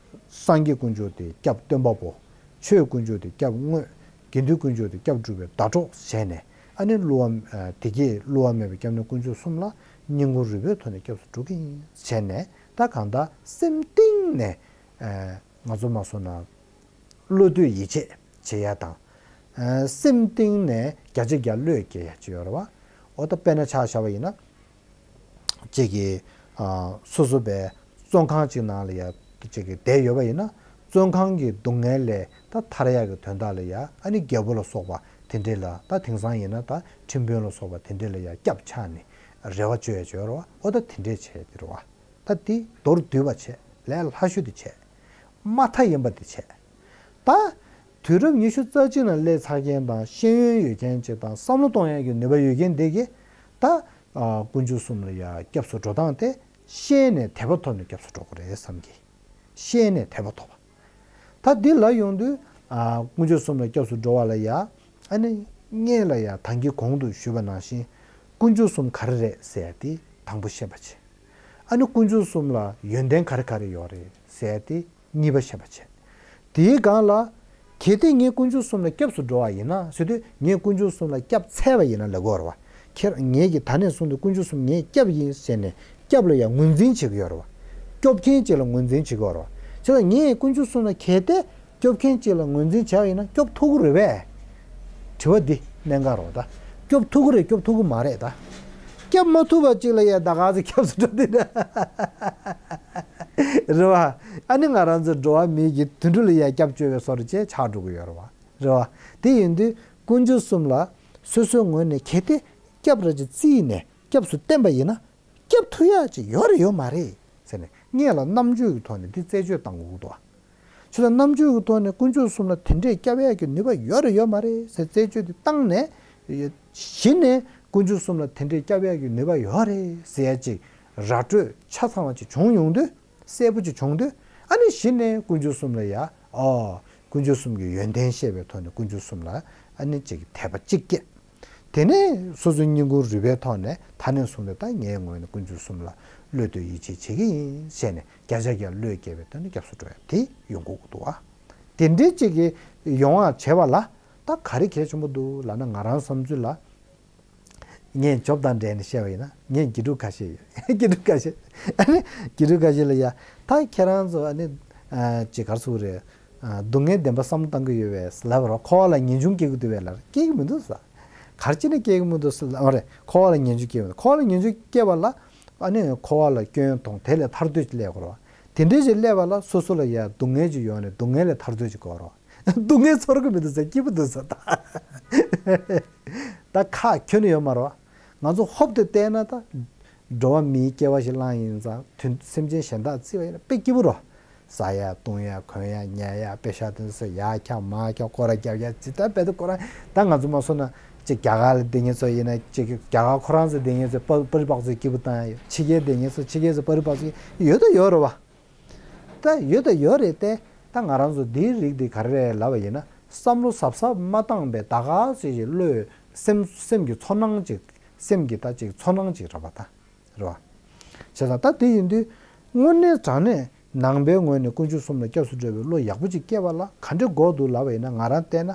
སངས་རྒྱས་དཀོན་མཆོག་དེ་སྐྱབས་སྟོན་པ་པོ། ཆོས་དཀོན་མཆོག་དེ་སྐྱབས་དངོས། དགེ་འདུན་དཀོན་མཆོག་དེ་སྐྱབས་སྒྲུབ་པའི་ཟླ་གྲོགས་བྱས་ནས། ཨ་ནི་བསླུ་བ། ཨ། བདེ་སྐྱིད་བསླུ་བ་མེད་པའི་སྐྱབས་གནས་དཀོན་མཆོག་གསུམ་ལ་སྙིང་ཁུང་རུས་པའི་ཐོག་ནས་སྐྱབས་སུ་འགྲོ་གི་ཡིན་བྱས་ནས། ད་གང་ལྟར་སེམས་གཏིང་ནས། ཨ། ང་ཚོ་མ་སོང་ན་བློ་གཏོད་ཡིད་ཆེས་བྱེད་ཡ་དང་། ཨ། སེམས་གཏིང་ནས་བརྒྱ་ཆ་བརྒྱ་བློས་འགེལ་ཡ་ཅིག་ཡོད་རེད་བ། འོ། ད་དཔེར་ན་ཆ་བཞག་པ་ཡིན་ན། ཅིག་གིས། ཨ། སོ་སོ་བའི་བཙོན་ཁང་ཅིག་ནང་ལ་ཡ་ཅིག་གིས་བསྡད་ཡོད་པ་ཡིན་ན། བཙོན་ཁང་གི་སྡུག་བསྔལ་ལས་ད་ཐར་ཡག་གི་དོན་དག་ལ་ཡ། ཨ་ནི་རྒྱལ་པོ་ལ་སོགས་པ་དེ་འདྲས་ལ། ད་དེང་སང་ཡིན་ན་ད་ཁྲིམས་དཔོན་ལ་སོགས་པ་དེ་འདྲས་ལ་ཡ་སྐྱབས་ཆགས་ནས་རེ་བ་བཅོལ་ཡ་བཅོལ་རེད་བ། འོ། ད་དེ་འདྲས་བྱས་དེ་རེད་བ། ད་དེ་མདོར་བསྡུས་པ་བྱས། ལས་སླ་ཤོས་དེ་བྱས། དམའ་མཐའ་ཡིན་པ་དེ་བྱས། ད་དུས་རབས་ཉི་ཤུ་རྩ་གཅིག་ནང་སླེབས་ཚར་མཁན་དང་། ཤེས་ཡོན་ཡོད་མཁན་ཅིག་དང་། བསམ་བློ་གཏོང་ཡག་གི་ནུས་པ་ཡོད་མཁན་དེ་གིས་ད། ཨ། དཀོན་མཆོག་གསུམ་ལ་ཡ་སྐྱབས་སུ་འགྲོ་སྟངས་དེ་ཤེས་ནས་དད་པ་ཐོབ་ནས་སྐྱབས་སུ་འགྲོ་དགོས་རེད་བསམ་གི། ཤེས་ནས་དད་པ་ཐོབ་པ། ད་འདི་ལ་ཡོང་དུས། ཨ། དཀོན་མཆོག་གསུམ་ལ་སྐྱབས་སུ་འགྲོ་བ་ལ་ཡ། ཨ་ནི་སྔོན་ལ་ཡ་ད་གིན་གོང་དུ་ཞུས་པ་ནང་བཞིན། དཀོན་མཆོག་གསུམ་ག་རེ་རེད་ཟེར་ཡ་དེ་དང་པོ་ཤེས་པ་བྱས། ཨ་ནི་དཀོན་མཆོག་གསུམ་ལ་ཡོན་ཏན་ག་རེ་ག་རེ་ཡོད་རེད་ཟེར་ཡ་དེ་གཉིས་པ་ཤེས་པ་བྱས། དེའི་སྒང་ལ། གལ་ཏེ་ངས་དཀོན་མཆོག་གསུམ་ལ་སྐྱབས་སུ་འགྲོ་བ་ཡིན་ན་ཟེར་དུས། ངས་དཀོན་མཆོག་གསུམ་ལ་སྐྱབས་འཚལ་བ་ཡིན་ན་ལབ་དགོས་རེད་བ། ཁྱེད་ངས་ཀྱིས་ད་ནས་བཟུང་སྟེ་དཀོན་མཆོག་གསུམ་ངས་སྐྱབས་ཡིན་ཟེར་ནས་སྐྱབས་ལ་ཡང་ངོས་འཛིན་བྱེད་ཀྱི་ཡོད་རེད་བ། སྐྱོབ་མཁན་ཅིག་ལ་ངོས་འཛིན་བྱེད་ཀྱི་ཡོད་རེད་བ། བྱས་ཙང་ངས་དཀོན་མཆོག་གསུམ་ལ། གལ་ཏེ་སྐྱོབ་མཁན་ཅིག་ལ་ངོས་འཛིན་བྱས་པ་ཡིན་ན་སྐྱོབ་ཐུབ་ཀྱི་རེད་པས། དྲི་བ་འདི་གནད་འགག་རེད་ད། སྐྱོབ་ཐུབ་ཀྱི་རེད་སྐྱོབ་ཐུབ་ཀྱི་མ་རེད་ད། སྐྱོབ་མ་ཐུབ་པ་ཅིག་ལ་ཡ་ད་ག་ཚོད་སྐྱོབ་སུ་འགྲོ་དེ་ན། རེད་བ། ཨ་ནི་ང་རང་ཚོ་འགྲོ་བ་མིའི་གི་དུད་འགྲོ་ལ་ཡ་སྐྱབས་བཅོལ་བའི་བཟོ་འདྲ་ཅིག་ཆགས་འགྲོ་གི་ཡོད་རེད་བ། རེད་བ། དེ་ཡིན་དུས་དཀོན་མཆོག་གསུམ་ལ་སོ་སོའི་ངོས་ནས་གལ་ཏེ་སྐྱབས་ར་ཅིག་བརྩིས་ནས་སྐྱབས་སུ་བསྟན་པ་ཡིན་ན། སྐྱབས་ཐུབ་ཡག་ཅིག་ཡོད་རེད་ཡོད་མ་རེད་ཟེར་ནས་ངས་ལ་རྣམ་དཔྱོད་ཀྱི་ཐོག་ནས་འདི་རྩད་གཅོད་བཏང་དགོས་ཀྱི་འདུག་བ། ཁྱོད་ལ་རྣམ་དཔྱོད་ཀྱི་ཐོག་ནས་དཀོན་མཆོག་གསུམ་ལ་དེ་འདྲས་སྐྱབས་ཡག་གི་ནུས་པ་ཡོད་རེད་ཡོད་མ་རེད་ཟེར་རྩད་གཅོད་དེ་བཏང་ནས། གཞི་ནས་དཀོན་མཆོག་གསུམ་ལ་དེ་འདྲས་སྐྱབས་ཡག་གི་ནུས་པ་ཡོད་རེད་ཟེར་ཡག་ཅིག་ར་སྤྲོད་ཆ་ཚང་བ་ཅིག་བྱུང་ཡོང་དུས། གསལ་པོ་ཅིག་བྱུང་དུས། ཨ་ནི་གཞི་ནས་དཀོན་མཆོག་གསུམ་ལ་ཡ། ཨོ། དཀོན་མཆོག་གསུམ་གྱི་ཡོན་ཏན་ཤེས་པའི་ཐོག་ནས་དཀོན་མཆོག་གསུམ་ལ་ཨ་ནི་ཅིག་དད་པ་ཅིག་སྐྱེས། དེ་ནས་སོ་སོའི་སྙིང་ཁུང་རུས་པའི་ཐོག་ནས་ད་ནས་བཟུང་སྟེ་ད་ངའི་ངོས་ནས་དཀོན་མཆོག་གསུམ་ལ་བློ་གཏད་ཡིད་ཆེས་བྱེད་ཀྱི་ཡིན་ཞེས་ནས་བརྒྱ་ཆ་བརྒྱ་བློས་བཀལ་བའི་ཐོག་ནས་སྐྱབས་སུ་འགྲོ་ཡ་དེ་ཡོང་གི་འདུག་ཨ། དེ་འདྲའི་ཅིག་གི་ཡོང་བ་བྱེད་པ་ལ་ད་ག་རེ་གལ་ཆེན་པོ་འདུག་ལབ་ན། ང་རང་བསམ་ཚུལ་ལ། ངས་ཇོབ་དང་འབྲེལ་ནས་བཤད་པ་ཡིན་ན་ངས་དགེ་ཕྲུག་ཁ་ཤས་ཡོད། དགེ་ཕྲུག་ཁ་ཤས། ཨ་ནི་དགེ་ཕྲུག་ཁ་ཤས་ལ་ཡ། ད་ཁྱེད་རང་ཚོ་ཨ་ནི་ཅིག་ག་རེ་ཟེར་དགོས་རེད། སྡུག་བསྔལ་བདེན་པ་བསམ་བློ་བཏང་གི་ཡོད་པས་ལབ་རོགས། འཁོར་བ་ལ་ངེས་འབྱུང་སྐྱེ་གི་འདུག་པས་ལབ། སྐྱེ་གི་མི་འདུག་ཟེར། ག་རེ་བྱས་ནས་སྐྱེ་གི་མི་འདུག་ཟེར་ལབ་རེད། འཁོར་བ་ལ་ངེས་འབྱུང་སྐྱེ་གི་མི་འདུག་འཁོར་བ་ལ་ངེས་འབྱུང་སྐྱེ་བ་ལ་ཨ་ནི་འཁོར་བ་ལ་སྐྱོན་མཐོང་དེ་ལས་ཐར་འདོད་ཅིག་སླེབས་དགོས་རེད་བ། དེ་འདྲའི་ཅིག་སླེབས་པ་ལ་སོ་སོ་ལ་ཡ་སྡུག་བསྔལ་ཅིག་ཡོང་ནས་སྡུག་བསྔལ་ལས་ཐར་འདོད་ཅིག་དགོས་རེད་བ། སྡུག་བསྔལ་ཚོར་གི་མི་འདུག་ཟེར། སྐྱིད་པོ་འདུག་ཟེར་ད། ད་ཁག་ཁྱོན་ནས་ཡོད་མ་རེད་བ། ང་ཚོ་ཧོབ་ཏེ་བལྟས་ན་ད། འགྲོ་བ་མིའི་སྐྱེ་བ་ཞིག་བླངས་ཡིན་ཙང་དུས་སེམས་ཅན་གཞན་དག་བརྩི་བ་ཡིན་ན་དཔེ་སྐྱིད་པོ་རེད། ཟ་ཡ་བཏུང་ཡ་གོན་ཡ་ཉལ་ཡ་པེ་ཤ་དེ་ཚོ་ཡར་འཁྱམ་མར་འཁྱམ་སྐོར་ར་རྒྱབ་ཡ་ཇི་ལྟར་བས་དུ་སྐོར་ར། ད་ང་ཚོ་མ་སོང་ན་ཅིག་རྒྱ་གར་ལ་བསྡད་མཁན་ཚོ་ཡིན་ན་ཅིག་རྒྱ་གར་ཁོ་རང་ཚོ་བསྡད་མཁན་ཚོ་པར་པར་རི་པག་ཚོ་སྐྱིད་པོ་བཏང་ཡ་ཡོད། ཕྱི་རྒྱལ་བསྡད་མཁན་ཚོ་ཕྱི་རྒྱལ་ཚོ་པར་རི་པག་ཚོ་ཡོད་དོ་ཡོད་རེད་བ། ད་ཡོད་དང་ཡོད་རེད་དེ། ད་ང་རང་ཚོ་འདིའི་རིགས་འདི་ག་རེ་རེད་ལབ་པ་ཡིན་ན། བསམ་བློ་གཟབ་གཟབ་མ་བཏང་པའི་ད་ག་ཟེ་ཞིག་བློས་སེམས་སེམས་ཀྱི་ཚོར་སྣང་ཅིག་སེམས་ཀྱི་ད་ཅིག་ཚོར་སྣང་ཅིག་རེད་པ་ད། རེད་པ། བྱས་ཙང་ད་དེ་ཡིན་དུས་དངོས་གནས་དྲང་གནས་ནང་པའི་ངོས་ནས་དཀོན་མཆོག་གསུམ་ལ་སྐྱབས་སུ་འགྲོ་བའི་བློ་ཡག་པོ་ཅིག་སྐྱེ་བ་ལ་ག་འདྲ་དགོས་འདུག་ལབ་པ་ཡིན་ན། ང་རང་བལྟས་ན།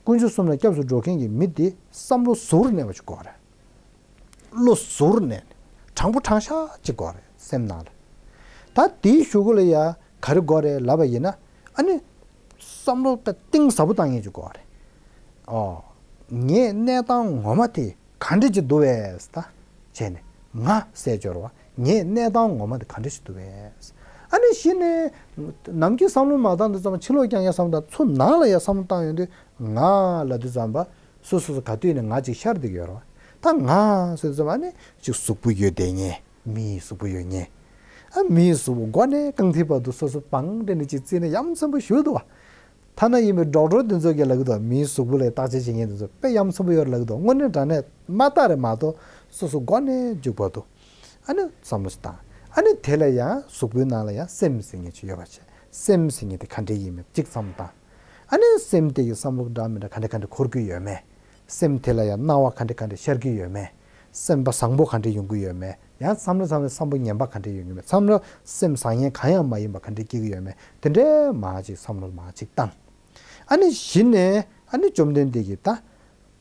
དཀོན་མཆོག་གསུམ་ལ་སྐྱབས་སུ་འགྲོ་མཁན་གྱི་མི་དེ་བསམ་བློ་གཟུར་གནས་པ་ཅིག་དགོས་རེད། བློ་གཟུར་ནས་དྲང་པོ་དྲང་བཞག་ཅིག་དགོས་རེད་སེམས་ནང་ལ། ད་དེའི་གཞུག་གུ་ལ་ཡ་ག་རེ་དགོས་རེད་ལབ་པ་ཡིན་ན། ཨ་ནི་བསམ་བློ་དཔེ་གཏིང་ཟབ་པོ་བཏང་མཁན་ཅིག་དགོས་རེད། ཨོ། ངའི་གནས་སྟངས་ངོ་མ་དེ་ག་འདྲ་ཅིག་འདུག་པས་ད། བྱས་ནས་ང་བསལ་སྦྱོར་བ་ངའི་གནས་སྟངས་ངོ་མ་དེ་ག་འདྲ་ཅིག་འདུག་པས། ཨ་ནི་གཞི་ནས་ནམ་རྒྱུན་བསམ་བློ་མ་བཏང་དུས་ཙམ་པ་ཕྱི་ལོགས་རྐྱང་རྐྱང་བསམ་བློ་བཏང་། ཚུར་ནང་ལ་ཡ་བསམ་བློ་བཏང་ཡོང་དུས་ང་ལབ་དུས་ཙམ་པ། སོ་སོ་སོ་ག་དུས་ནས་ང་ཅིག་ཤར་བསྡད་ཀྱི་ཡོད་རེད་བ། ད་ང་སོ་སོ་ཨ་ནི་ཅིག་གཟུགས་པོ་ཡོད་བསྡད་མཁན། མིའི་གཟུགས་པོ་ཡོད་མཁན། ཨ་མིའི་གཟུགས་པོ་མགོ་ནས་རྐང་མཐིལ་བར་དུ་སོ་སོ་བང་སྒྲིག་ནས་ཅིག་བརྩིས་ན་ཡ་མཚན་པོ་ཞེ་པོ་འདུག་བ། ཐ་ན་ཡིན་པའི་ཌོག་ཊར་དེ་ཚོ་གིས་ལབ་ཀྱི་འདུག་མིའི་གཟུགས་པོ་ལ་བརྟག་དཔྱད་བྱེད་མཁན་དེ་ཚོ་དཔེ་ཡ་མཚན་པོ་ཡོད་རེད་ལབ་ཀྱི་འདུག་དངོས་གནས་དྲང་གནས་མ་བརྟག་རེད་མ་གཏོགས་སོ་སོ་མགོ་ནས་མཇུག་བར་དུ་ཨ་ནི་བསམ་བློ་ཞིག་བཏང་། ཨ་ནི་དེ་ལ་ཡང་གཟུགས་པོའི་ནང་ལ་ཡང་སེམས་ཟེར་མཁན་ཅིག་ཡོད་པ་བྱས། སེམས་ཟེར་མཁན་དེ་ག་འདྲ་ཡིན་མིན་ཅིག་བསམ་བློ་བཏང་། ཨ་ནི་སེམས་དེ་གི་བསམ་བློ་འདྲ་མི་འདྲ་ག་འདྲ་ག་འདྲ་འཁོར་གྱི་ཡོད་མེད། སེམས་དེ་ལ་ཡང་སྣང་བ་ག་འདྲ་ག་འདྲ་ཤར་གྱི་ཡོད་མེད། སེམས་པ་བཟང་པོ་ག་འདྲ་ཡོང་གི་ཡོད་མེད། ཡང་བསམ་བློ་བསམ་བློ་བསམ་པ་ངན་པ་ག་འདྲ་ཡོང་གི་མེད། བསམ་བློ་སེམས་བཟང་ངན་གང་ཡང་མ་ཡིན་པ་ག་འདྲ་སྐྱེ་གི་ཡོད་མེད། དེ་འདྲའི་མར་ཅིག་བསམ་བློ་མར་ཅིག་བཏང་། ཨ་ནི་གཞི་ནས་ཨ་ནི་བཅོམ་ལྡན་འདས་ཀྱིས་ད།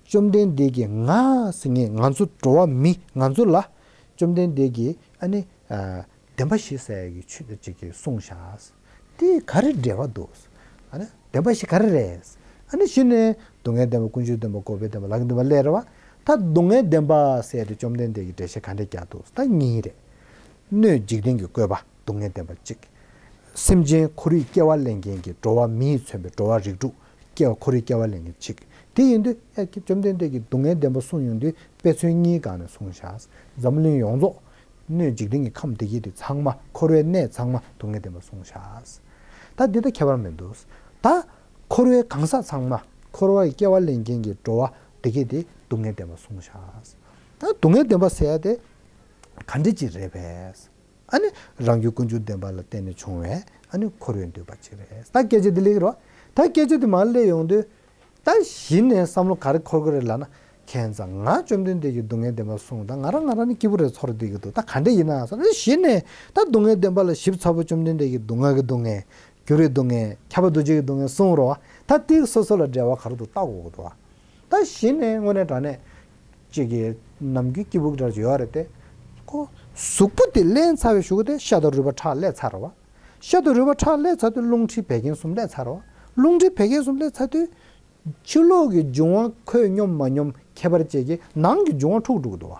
བཅོམ་ལྡན་འདས་ཀྱིས་ང་ཟེར་མཁན་ང་ཚོ་འགྲོ་བ་མི་ང་ཚོ་ལ་བཅོམ་ལྡན་འདས་ཀྱིས་ཨ་ནི་ཨ་བདེན་པ་བཞི་ཟེར་ཡག་གི་ཆོས་ཅིག་གི་གསུངས་བཞག་དེ་ག་རེ་འབྲེལ་བ་འདུག་ཨ་ནི་བདེན་པ་བཞི་ག་རེ་རེད། ཨ་ནི་གཞི་ནས་སྡུག་བསྔལ་བདེན་པ། ཀུན་འབྱུང་བདེན་པ། འགོག་པའི་བདེན་པ། ལམ་གྱི་བདེན་པ་སླེབས་རེད་བ། ད་སྡུག་བསྔལ་བདེན་པ་ཟེར་ཏེ་བཅོམ་ལྡན་འདས་ཀྱིས་འགྲེལ་བཤད་ག་འདྲ་རྒྱག་འདུག་ད་གཉིས་རེད། སྣོད་འཇིག་རྟེན་གྱི་བཀོད་པ་སྡུག་བསྔལ་བདེན་པ་གཅིག་སེམས་ཅན་ཁོར་ཡུག་སྐྱེ་བ་ལེན་མཁན་གྱི་འགྲོ་བ་མིས་མཚོན་པའི་འགྲོ་བ་རིགས་དྲུག་སྐྱེ་བ་ཁོར་ཡུག་སྐྱེ་བ་ལེན་མཁན་གཅིག་དེ་ཡིན་དུས་ཨེ་བཅོམ་ལྡན་འདས་ཀྱིས་སྡུག་བསྔལ་བདེན་པ་གསུངས་ཡོང་དུས་དཔེ་མཚོན་གཉིས་སྒང་ནས་གསུངས་བཞག་འཛམ་གླིང་ཡོངས་རྫོགས་སྣོད་འཇིག་རྟེན་གྱི་ཁམས་བདེ་སྐྱིད་དེ་ཚང་མ་འཁོར་བའི་གནས་ཚང་མ་སྡུག་བསྔལ་བདེན་པ་གསུངས་བཞག་ད་འདི་ལྟ་ཁྱད་པར་མི་འདུག་ད་འཁོར་བའི་གང་ཟག་ཚང་མ་འཁོར་བའི་སྐྱེ་བ་ལེན་མཁན་གྱི་འགྲོ་བ་བདེ་སྐྱིད་དེ་སྡུག་བསྔལ་བདེན་པ་གསུངས་བཞག་ད་སྡུག་བསྔལ་བདེན་པ་ཟེར་ཡ་དེ་ག་འདྲ་ཅིག་རེད་པས། ཨ་ནི་རང་རྒྱུད་ཀུན་འབྱུང་བདེན་པ་ལ་བརྟེན་ནས་བྱུང་བའི་ཨ་ནི་འཁོར་བའི་འདུས་པ་ཅིག་རེད། ད་སྐད་ཆ་འདི་ལེགས་རོ། ད་སྐད་ཆ་འདི་མར་སླེབས་ཡོང་དུས། ད་གཞི་ནས་བསམ་བློ་ག་རེ་འཁོར་གི་རེད་ལབ་ན། ཁྱེད་ཚོ་ང་བཅོམ་ལྡན་འདས་ཀྱིས་སྡུག་བསྔལ་བདེན་པ་གསུངས། ད་ང་རང་ང་རང་ནི་སྐྱིད་པོ་རེད་ཚོར་བསྡད་ཀྱི་འདུག་ད་ག་འདྲ་ཡིན་ན་ཟེར་ན་གཞི་ནས་ད་སྡུག་བསྔལ་བདེན་པ་ལ་ཞིབ་ཚགས་པོ་བཅོམ་ལྡན་འདས་ཀྱིས་སྡུག་བསྔལ་གྱི་སྡུག་བསྔལ། འགྱུར་བའི་སྡུག་བསྔལ། ཁྱབ་པ་འདུ་བྱེད་ཀྱི་སྡུག་བསྔལ་གསུངས་རོ། ད་དེ་སོ་སོ་ལ་འབྲེལ་བ་ག་རེ་འདུག་ལྟ་དགོས་ཀྱི་འདུག་ད་གཞི་ནས་དངོས་གནས་དྲང་གནས་ཅིག་གི་ནམ་རྒྱུན་སྐྱིད་པོ་གི་འདྲ་ཅིག་ཡོད་རེད་དེ། ཁོ་གཟུགས་པོ་དེ་ལེན་ཚར་བའི་གཞུག་གུ་དེ་ཤ་དང་རུས་པ་ཁྲག་སླེབས་ཚར་རེད་བ། ཤ་དང་རུས་པ་ཁྲག་སླེབས་ཚར་དུས་རླུང་མཁྲིས་བད་ཀན་གསུམ་སླེབས་ཚར་རེད་བ། རླུང་མཁྲིས་བད་ཀན་གསུམ་སླེབས་ཚར་དུས་ ཕྱི་ལོགས་ཀྱི་འབྱུང་བ་ཁོད་སྙོམས་མ་སྙོམས་ཁྱད་པར་བཅས་ཀྱིས་ནང་གི་འབྱུང་བ་འཁྲུག་འགྲོ་གི་འདུག་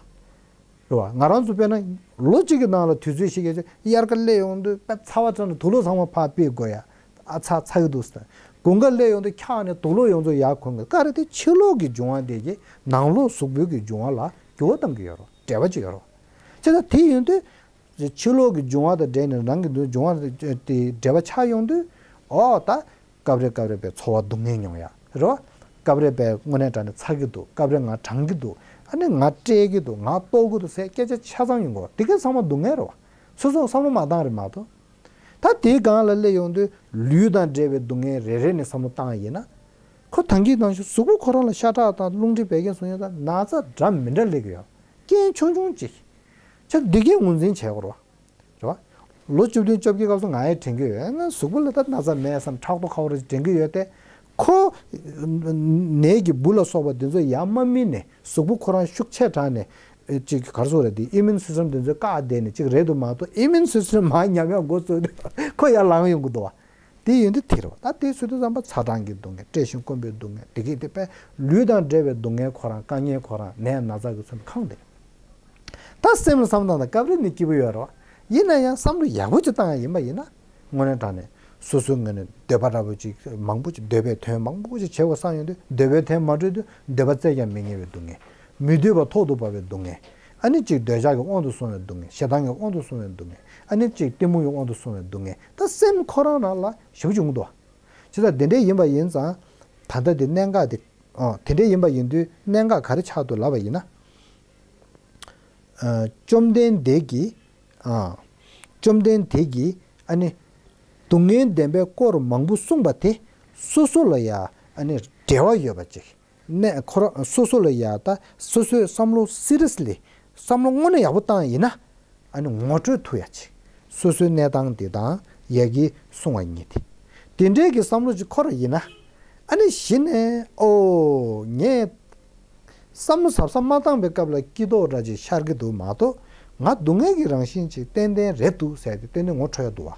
བ། རེད་བ། ང་རང་ཚོ་དཔེར་ན་ལོ་གཅིག་གི་ནང་ལ་དུས་ཚོད་ཞིག་གི་ཚེ་དབྱར་ཁ་སླེབས་ཡོང་དུས་དཔེ་ཚ་བ་ཚ་ནས་དུག་ལོག་ཚང་མ་ཕར་ཕུད་དགོས་ཡ། ཨ་ཚ་ཚ་གི་འདུག་ཟེར། དགུན་ཁ་སླེབས་ཡོང་དུས་འཁྱག་ནས་དུག་ལོག་ཡོངས་རྫོགས་ཡར་གོན་དགོས། ག་རེ་དེ་ཕྱི་ལོགས་ཀྱི་འབྱུང་བ་དེ་གིས་ནང་ལོགས་གཟུགས་པོའི་གི་འབྱུང་བ་ལ་འགྱུར་བ་གཏང་གི་ཡོད་རེད། འབྲེལ་བ་ཅིག་ཡོད་རེད། བྱས་ཙང་དེ་ཡིན་དུས། ཕྱི་ལོགས་ཀྱི་འབྱུང་བ་དང་འབྲེལ་ནས་རང་གི་འདུན་འབྱུང་བ་དེ་འབྲེལ་བ་ཆགས་ཡོང་དུས། ཨོ་ད། སྐབས་རེ་སྐབས་རེ་བའི་ཚོར་བ་སྡུག་བསྔལ་མྱོང་ཡ་རེད་བ། སྐབས་རེ་བའི་དངོས་གནས་དྲང་གནས་ཚ་གི་འདུག་སྐབས་རེ་ང་གྲང་གི་འདུག་ཨ་ནི་ང་བཀྲེས་ཀྱི་འདུག་ང་ལྟོགས་ཀྱི་འདུག་ཟེར་སྐད་ཆ་ཆ་ཚང་ཡོང་གི་རེད་བ། དེ་གའི་ཚང་མ་སྡུག་བསྔལ་རེད་བ། སོ་སོ་བསམ་བློ་མ་བཏང་རེད་མ་གཏོགས། ད་དེའི་སྒང་ལ་སླེབས་ཡོང་དུས་ལུས་དང་འབྲེལ་བའི་སྡུག་བསྔལ་རེ་རེ་ནས་བསམ་བློ་བཏང་ཡིན་ན། ཁོ་ད་གིན་ནང་བཞིན་གཟུགས་པོ་ཁོ་རང་ལ་ཤ་ཁྲག་དང་རླུང་མཁྲིས་བད་ཀན་ཟུག་གནོན་དང་ན་ཚ་འདྲ་མི་འདྲ་སླེབས་ཀྱི་ཡོད། རྐྱེན་ཆུང་ཆུང་གཅིག་ཆ་འདི་གའི་ངོས་འཛིན་བྱེད་དགོས་རེད་བ། རེད་བ། ལོ་བཅུ་བདུན་བཅོ་བརྒྱད་སྐབས་སུ་ང་ཡང་དྲན་གྱི་ཡོད། ང་གཟུགས་པོ་ལ་ད་ན་ཚ་མེད་བསམ་ཕྲག་དོག་ཁ་བོ་རེ་དྲན་གྱི་ཡོད་དེ། ཁོ་ནད་ཀྱི་འབུ་ལ་སོགས་པ་འདི་ཚོ་ཡར་མ་སྨིན་ནས་གཟུགས་པོ་ཁོ་རང་ཤུགས་ཆེ་དྲགས་ནས་ཅིག་གར་སོགས་རེད་དེ་ཨི་མིན་སི་སི་ཊམ་འདི་ཚོས་བཀག་བསྡད་ནས་ཅིག་རེད་འདུག་མ་གཏོགས་ཨི་མིན་སི་སི་ཊམ་མར་ཉམས་ཡག་འགོ་བཙུགས་དུས་ཁོ་ཡར་ལངས་ཡོང་གི་འདུག་བ། དེ་ཡིན་དུས་དེ་རེད་བ། ད་དེ་ཟེར་དུས་ཙམ་པ་ཚ་གྲང་གི་སྡུག་བསྔལ་བཀྲེས་ཤིང་སྐོམ་པའི་སྡུག་བསྔལ་དེ་གས་དེ་དཔེ་ལུས་དང་འབྲེལ་བའི་སྡུག་བསྔལ་ཁོ་རང་དཀའ་ངལ་ཁོ་རང་ནད་ན་ཚ་གི་ཚུལ་ཁང་དེ་རེད། ད་སེམས་ལ་བསམ་བཏང་དང་སྐབས་རེ་ནི་སྐྱིད་པོ་ཡོད་རེད་བ། ཡིན་ན་ཡང་བསམ་བློ་ཡག་པོ་ཅིག་བཏང་ཡ་ཡིན་པ་ཡིན་ན། དངོས་གནས་དྲང་གནས་སོ་སོའི་ངོས་ནས་འདོད་པ་འདྲ་པོ་ཅིག་མང་པོ་ཅིག་འདོད་པའི་དོན་མང་པོ་ཅིག་བྱེད་དགོས་བསམ་ཡོང་དུས་འདོད་པའི་དོན་མ་འགྲུབ་དུས་འདོད་པ་བཙལ་ཀྱང་མི་རྙེད་པའི་སྡུག་བསྔལ། མི་འདོད་པ་ཐོག་ཏུ་བབས་པའི་སྡུག་བསྔལ། ཨ་ནི་ཅིག་འདོད་ཆགས་ཀྱི་དབང་དུ་སོང་བའི་སྡུག་བསྔལ། ཞེ་སྡང་གི་དབང་དུ་སོང་བའི་སྡུག་བསྔལ། ཨ་ནི་ཅིག་གཏི་མུག་གི་དབང་དུ་སོང་བའི་སྡུག་བསྔལ། ད་སེམས་ཁོ་རང་ནང་ལ་ཞེ་པོ་ཅིག་འོང་འདུག་བ། ཇི་ལྟར་དེ་འདྲ་ཡིན་པ་ཡིན་ཙང་། ད་ལྟ་དེ་གནད་འགག་དེ། ཨོ་དེ་འདྲ་ཡིན་པ་ཡིན་དུས་གནད་འགག་ག་རེ་ཆགས་འདུག་ལབ་པ་ཡིན་ན། ཨ། བཅོམ་ལྡན་འདས་ཀྱིས། ཨ། བཅོམ་ལྡན་འདས་ཀྱིས་ཨ་ནི། སྡུག་བསྔལ་བདེན་པའི་སྐོར་མང་པོ་གསུངས་པ་དེ་སོ་སོ་ལ་ཡ་ཨ་ནི་འབྲེལ་བ་ཡོད་པ་ཅིག་ནས་ཁོ་རང་སོ་སོ་ལ་ཡ་ད་སོ་སོའི་བསམ་བློ་སི་རི་ཡས་ལི་བསམ་བློ་དངོས་གནས་ཡག་པོ་བཏང་ཡིན་ན། ཨ་ནི་ངོ་སྤྲོད་ཐུབ་ཡ་ཅིག་སོ་སོའི་གནས་སྟངས་འདི་དང་ཡ་གི་གསུང་བ་ཉིད་དེ། དེ་འདྲའི་གི་བསམ་བློ་ཅིག་འཁོར་བ་ཡིན་ན། ཨ་ནི་གཞི་ནས་ཨོ་ངས་བསམ་བློ་གཟབ་གཟབ་མ་བཏང་པའི་སྐབས་ལ་སྐྱིད་ཏོག་འདྲ་ཅིག་ཤར་གི་འདུག་མ་གཏོགས་ང་སྡུག་བསྔལ་གྱི་རང་བཞིན་ཅིག་ཏན་ཏན་རེད་འདུག་ཟེར་ཏེ་ཏན་ཏན་ངོ་འཕྲོད་ཡ་འདུག་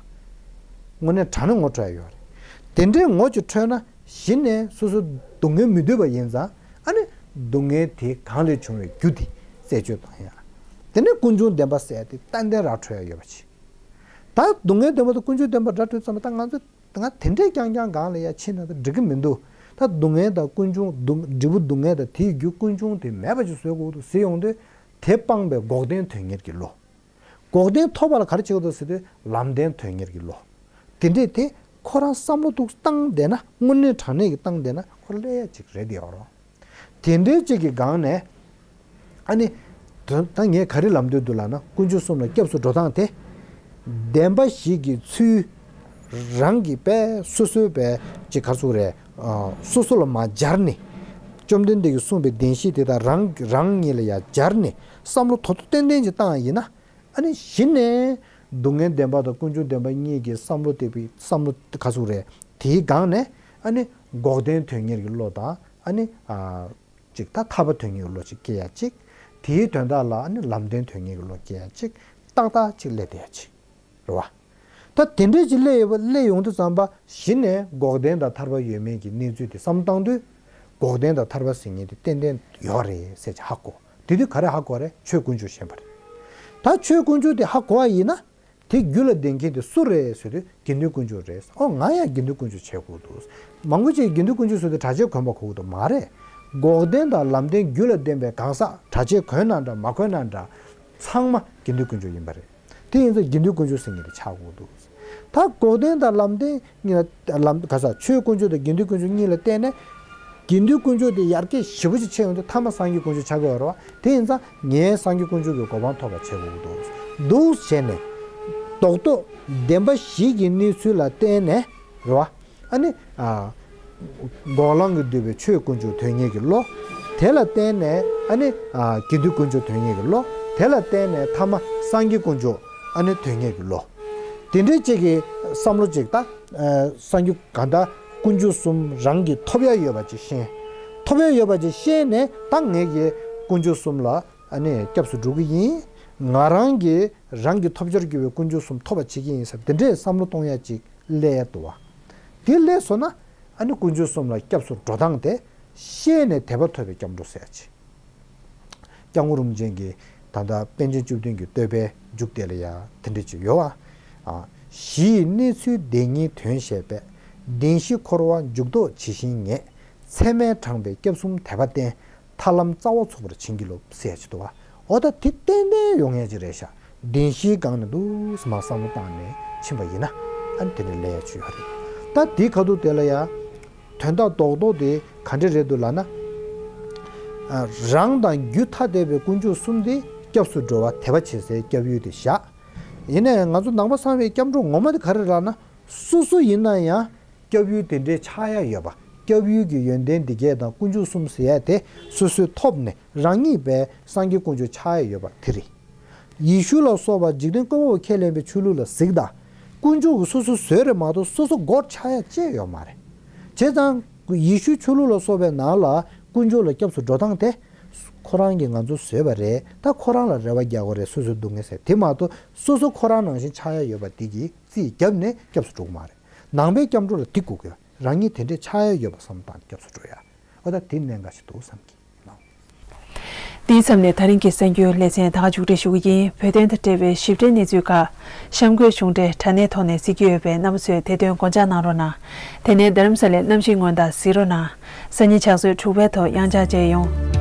བ། དངོས་གནས་དྲང་གནས་ངོ་འཕྲོད་ཡ་ཡོད་རེད། དེ་འདྲའི་ངོ་ཅིག་འཕྲོད་ན། གཞི་ནས་སོ་སོ་སྡུག་བསྔལ་མི་འདོད་པ་ཡིན་ཙང་ཨ་ནི་སྡུག་བསྔལ་དེ་གང་ལས་བྱུང་བའི་རྒྱུ་དེ་རྩད་གཅོད་བཏང་ཡ། དེ་ནས་ཀུན་འབྱུང་བདེན་པ་ཟེར་ཏེ་ཏན་ཏན་ར་འཕྲོད་ཡ་ཡོད་པ་ཅིག་ད་སྡུག་བསྔལ་བདེན་པ་དང་ཀུན་འབྱུང་བདེན་པ་ར་འཕྲོད་ཙམ་པ་ད་ང་ཚོ་ང་དེ་འདྲས་རྐྱང་རྐྱང་སྒང་ལ་ཡ་ཕྱིན་ན་ད་འགྲིག་གི་མི་འདུག་ད་སྡུག་བསྔལ་དང་ཀུན་འབྱུང་སྡུག་འབྲས་བུ་སྡུག་བསྔལ་དང་དེའི་རྒྱུ་ཀུན་འབྱུང་དེ་མེད་པ་ཅིག་བཟོ་དགོས་འདུག་ཟེར་ཡོང་དུས་དེ་སྤངས་པའི་འགོག་བདེན་དོན་གཉེར་གྱི་བློ། འགོག་བདེན་ཐོབ་པ་ལ་ག་རེ་བྱེད་དགོས་འདུག་ཟེར་དུས་ལམ་བདེན་དོན་གཉེར་གྱི་བློ། དེ་འདྲས་དེ་ཁོ་རང་བསམ་བློ་འདུག་བཏང་བསྡད་ན་དངོས་གནས་དྲང་གནས་ཀྱི་བཏང་བསྡད་ན་ཁོ་སླེབས་ཡ་ཅིག་རེད་ཡོད་རོ། དེ་འདྲའི་ཅིག་གི་སྒང་ནས་ཨ་ནི། ད་ད་ངས་ག་རེ་ལབ་འདོད་འདུག་ལབ་ན་ཀུན་འབྱུང་གསུམ་ལ་སྐྱབས་སུ་འགྲོ་སྟངས་དེ། བདེན་པ་བཞི་གི་ཚུལ། རང་གི་པས་སོ་སོའི་པས་ཅིག་ག་རེ་ཟེར་དགོས་རེད། ཨ། སོ་སོ་ལ་མར་སྦྱར་ནས། བཅོམ་ལྡན་འདས་ཀྱིས་གསུངས་པའི་བདེན་བཞི་དེ་དག་རང་རང་ཉིད་ལ་ཡང་སྦྱར་ནས་བསམ་བློ་དོ་དོ་ཏན་ཏན་ཅིག་བཏང་ཡིན་ན། ཨ་ནི་གཞི་ནས་སྡུག་བསྔལ་བདེན་པ་དང་ཀུན་འབྱུང་བདེན་པ་གཉིས་ཀྱི་བསམ་བློ་དེ་བས་བསམ་བློ་ག་རེ་ཟེར་དགོས་རེད། དེའི་སྒང་ནས་ཨ་ནི་འགོག་བདེན་དོན་གཉེར་གྱི་བློ་དང་ཨ་ནི། ཨ། ཅིག་ད་ཐར་པ་དོན་གཉེར་གྱི་བློ་ཅིག་སྐྱེ་ཡ་ཅིག་དེའི་དོན་དག་ལ་ཨ་ནི་ལམ་བདེན་དོན་གཉེར་གྱི་བློ་སྐྱེ་ཡ་ཅིག་ཏག་ཏག་ཅིག་སླེབས་བསྡད་ཡ་ཅིག་རེད་བ། ད་དེ་འདྲས་ཅིག་སླེབས་ཡོད་པ་སླེབས་ཡོང་དུས་ཙམ་པ་གཞི་ནས་འགོག་བདེན་དང་ཐར་པ་ཡོད་མེད་ཀྱི་གནས་ཚུལ་དེ་བསམ་བཏང་དུས། འགོག་བདེན་དང་ཐར་པ་ཟེར་མཁན་དེ་ཏན་ཏན་ཡོད་རེད་ཟེར་ཅིག་ཧ་གོ། དེ་དུས་ག་རེ་ཧ་གོ་རེད། ཆོས་ཀུན་འབྱུང་ཤེས་པ་རེད། ད་ཆོས་ཀུན་འབྱུང་དེ་ཧ་གོ་བ་ཡིན་ན། དེ་རྒྱུད་ལ་ལྡན་མཁན་དེ་སུ་རེད་ཟེར་དུས་དགེ་འདུན་དཀོན་མཆོག་རེད། ཨོ་ང་ཡང་དགེ་འདུན་དཀོན་མཆོག་བྱེད་དགོས་འདུག་མང་པོ་ཅིག་དགེ་འདུན་དཀོན་མཆོག་ཟེར་དུས་གྲྭ་ཆས་གོན་པ་གོ་གི་འདུག་མ་རེད། འགོག་བདེན་དང་ལམ་བདེན་རྒྱུད་ལ་ལྡན་པའི་གང་ཟག་གྲྭ་ཆས་གོན་ན་འདྲ་མ་གོན་ན་འདྲ། ཚང་མ་དགེ་འདུན་དཀོན་མཆོག་ཡིན་པ་རེད། དེ་ཡིན་ཙང་དགེ་འདུན་དཀོན་མཆོག་ཟེར་མཁན་དེ་ཆགས་དགོས་འདུག་ད་འགོག་བདེན་དང་ལམ་བདེན་གཉིས་ལ་ལམ་ག་ས་ཆོས་དཀོན་མཆོག་དང་དགེ་འདུན་དཀོན་མཆོག་གཉིས་ལ་བརྟེན་ནས། དགེ་འདུན་དཀོན་མཆོག་དེ་ཡར་རྒྱས་ཞེ་པོ་ཅིག་ཕྱིན་ཡོང་དུས་མཐའ་མ་སངས་རྒྱས་དཀོན་མཆོག་ཆགས་ཀྱི་ཡོད་རེད་བ། དེ་ཡིན་ཙང་ངས་སངས་རྒྱས་དཀོན་མཆོག་གི་གོ་འཕང་ཐོབ་པ་བྱེད་དགོས་ཀྱི་འདུག་འདུག་བྱས་ནས། རྡོག་རྡོག་བདེན་པ་བཞི་གི་གནས་ཚུལ་ལ་བརྟེན་ནས་རེད་བ། ཨ་ནི། ཨ། འགོག་ལམ་གྱིས་བསྡུས་པའི་ཆོས་དཀོན་མཆོག་དོན་གཉེར་གྱི་བློ། དེ་ལ་བརྟེན་ནས་ཨ་ནི། ཨ། དགེ་འདུན་དཀོན་མཆོག་དོན་གཉེར་གྱི་བློ། དེ་ལ་བརྟེན་ནས་མཐའ་མ་སངས་རྒྱས་དཀོན་མཆོག་ཨ་ནི་དོན་གཉེར་གྱི་བློ། དེ་འདྲའི་ཅིག་གི་བསམ་བློ་ཅིག་ད། ཨ། སངས་རྒྱས་གང་ལྟར་དཀོན་མཆོག་གསུམ་རང་གིས་ཐོབ་ཡ་ཡོད་པ་ཅིག་ཤེས། ཐོབ་ཡ་ཡོད་པ་ཅིག་ཤེས་ནས་ད་ངས་ཀྱི་དཀོན་མཆོག་གསུམ་ལ་ཨ་ནི་སྐྱབས་སུ་འགྲོ་གི་ཡིན། ང་རང་གིས་རང་གི་ཐོབ་བྱར་གྱུར་པའི་དཀོན་མཆོག་གསུམ་ཐོབ་པ་བྱེད་ཀྱི་ཡིན་ཟེར་དེ་འདྲའི་བསམ་བློ་གཏོང་ཡ་ཅིག་སླེབས་འདུག་བ། དེ་སླེབས་སོང་ན། ཨ་ནི་དཀོན་མཆོག་གསུམ་ལ་སྐྱབས་སུ་འགྲོ་སྟངས་དེ་ཤེས་ནས་དད་པ་ཐོབ་པའི་སྐྱབས་འགྲོ་ཟེར་ཡ་ཅིག་སྐྱབས་མགོན་རིན་པོ་ཆེ་གིས་ད་ལྟ་པཎ་ཆེན་བཅུ་བདུན་གྱི་བསྟོད་པའི་མཇུག་དེ་ལ་ཡང་དེ་འདྲ་ཅིག་ཡོད་པ། ཨ། གཞི་ཡི་གནས་ཚུལ་བདེན་གཉིས་དོན་བཤད་པས། བདེན་བཞི་འཁོར་བ་འཇུག་ལྡོག་ཇི་བཞིན་ངེས། ཚད་མས་དྲངས་པའི་སྐྱབས་གསུམ་དད་པ་བརྟན། ཐར་ལམ་རྩ་བ་ཚུགས་པར་བྱིན་གྱིས་རློབས་ཟེར་ཡ་ཅིག་འདུག་བ། འོ་ད་དེ་ཏན་ཏན་ཡོང་ཡ་ཅིག་རེད་ཤག་བདེན་བཞིའི་སྒང་ནས་འདུག་སེ་མར་བསམ་བློ་བཏང་ནས་ཕྱིན་པ་ཡིན་ན། ཨ་ནི་དེ་འདྲ་ལས་ཡ་ཅིག་ཡོད་རེད། ད་དེའི་ཁ་ཐུག་དེ་ལ་ཡ། དོན་དག་རྡོག་རྡོག་དེ་ག་འདྲ་རེད་འདུག་ལབ་ན། ཨ། རང་དང་རྒྱུད་ཐ་དད་པའི་དཀོན་མཆོག་གསུམ་དེ་སྐྱབས་སུ་འགྲོ་བ་དད་པ་བྱེད་སའི་སྐྱབས་ཡུལ་དེ་བཞག་ཡིན་ནའི་ང་ཚོ་ནང་པ་སངས་རྒྱས་སྐྱབས་འགྲོ་ངོ་མ་དེ་ག་རེ་རེད་ལབ་ན། སོ་སོ་ཡིན་ན་ཡང་སྐྱབས་ཡུལ་དེ་འདྲའི་ཆགས་ཡ་ཡོད་པ། སྐྱབས་ཡུལ་གྱི་ཡོན་ཏན་འདི་གས་དང་དཀོན་མཆོག་གསུམ་ཟེར་ཡ་དེ་སོ་སོས་ཐོབ་ནས་རང་ཉིད་པའི་སངས་རྒྱས་དཀོན་མཆོག་ཆགས་ཡ་ཡོད་པ་དེ་རེད། ཡེ་ཤུ་ལ་སོགས་པ་འཇིག་རྟེན་བཀོད་པ་པོ་ཁས་ལེན་པའི་ཆོས་ལུགས་ལ་གཟིགས་དང་། དཀོན་མཆོག་གིས་སོ་སོ་བཟོས་རེད་མ་གཏོགས་སོ་སོ་སྒོར་ཆགས་ཡ་ཅི་ཡང་ཡོད་མ་རེད། བྱས་ཙང་ཡེ་ཤུ་ཆོས་ལུགས་ལ་སོགས་པའི་ནང་ལ་དཀོན་མཆོག་ལ་སྐྱབས་སུ་འགྲོ་སྟངས་དེ། ཁོ་རང་གིས་ང་ཚོ་བཟོས་པ་རེད། ད་ཁོ་རང་ལ་རེ་བ་རྒྱག་དགོས་རེད། སོ་སོའི་སྡུག་བསྔལ་སེལ། དེ་མ་གཏོགས་སོ་སོ་ཁོ་རང་ནང་བཞིན་ཆགས་ཡ་ཡོད་པ་དེ་གི་རྩིས་བརྒྱབ་ནས་སྐྱབས་སུ་འགྲོ་གི་མ་རེད། ནང་པའི་སྐྱབས་འགྲོ་ལ་དེ་དགོས་ཀྱི་ཡོད། རང་ཉིད་དེ་འདྲས་ཆགས་ཡ་ཡོད་པ་བསམ་བློ་བཏང་ནས་སྐྱབས་སུ་འགྲོ་ཡ། འོ་ད་དེ་གནད་འགག་ཞིག་འདུག་བསམ་གྱི་ཡིན། དེའི་མཚམས་ནས་ད་རིང་གི་གསར་འགྱུར་ལེ་ཚན་ད་ག་མཇུག་སྒྲིལ་ཞུ་གི་ཡིན། བོད་དོན་དང་འབྲེལ་བའི་ཞིབ་ཕྲའི་གནས་ཚུལ་ཁག་གཤམ་འཁོད་གཞུང་འབྲེལ་དྲ་གནས་ཐོག་ནས་གཟིགས་ཀྱི་ཡོད་པས། རྣམ་པ་ཚོས་དེ་དོན་སྒོ་འབྱེད་གནང་རོགས་གནང་། དེ་ནས་རྡ་རམ་ས་ལའི་གནམ་གཤིས་སྔོན་བརྡ་གཟིགས་རོགས་གནང་། སང་ཉིན་ཕྱག་ཚོད་དྲུག་པའི་ཐོག་ཡང་བསྐྱར་མཇལ་ཡོང་།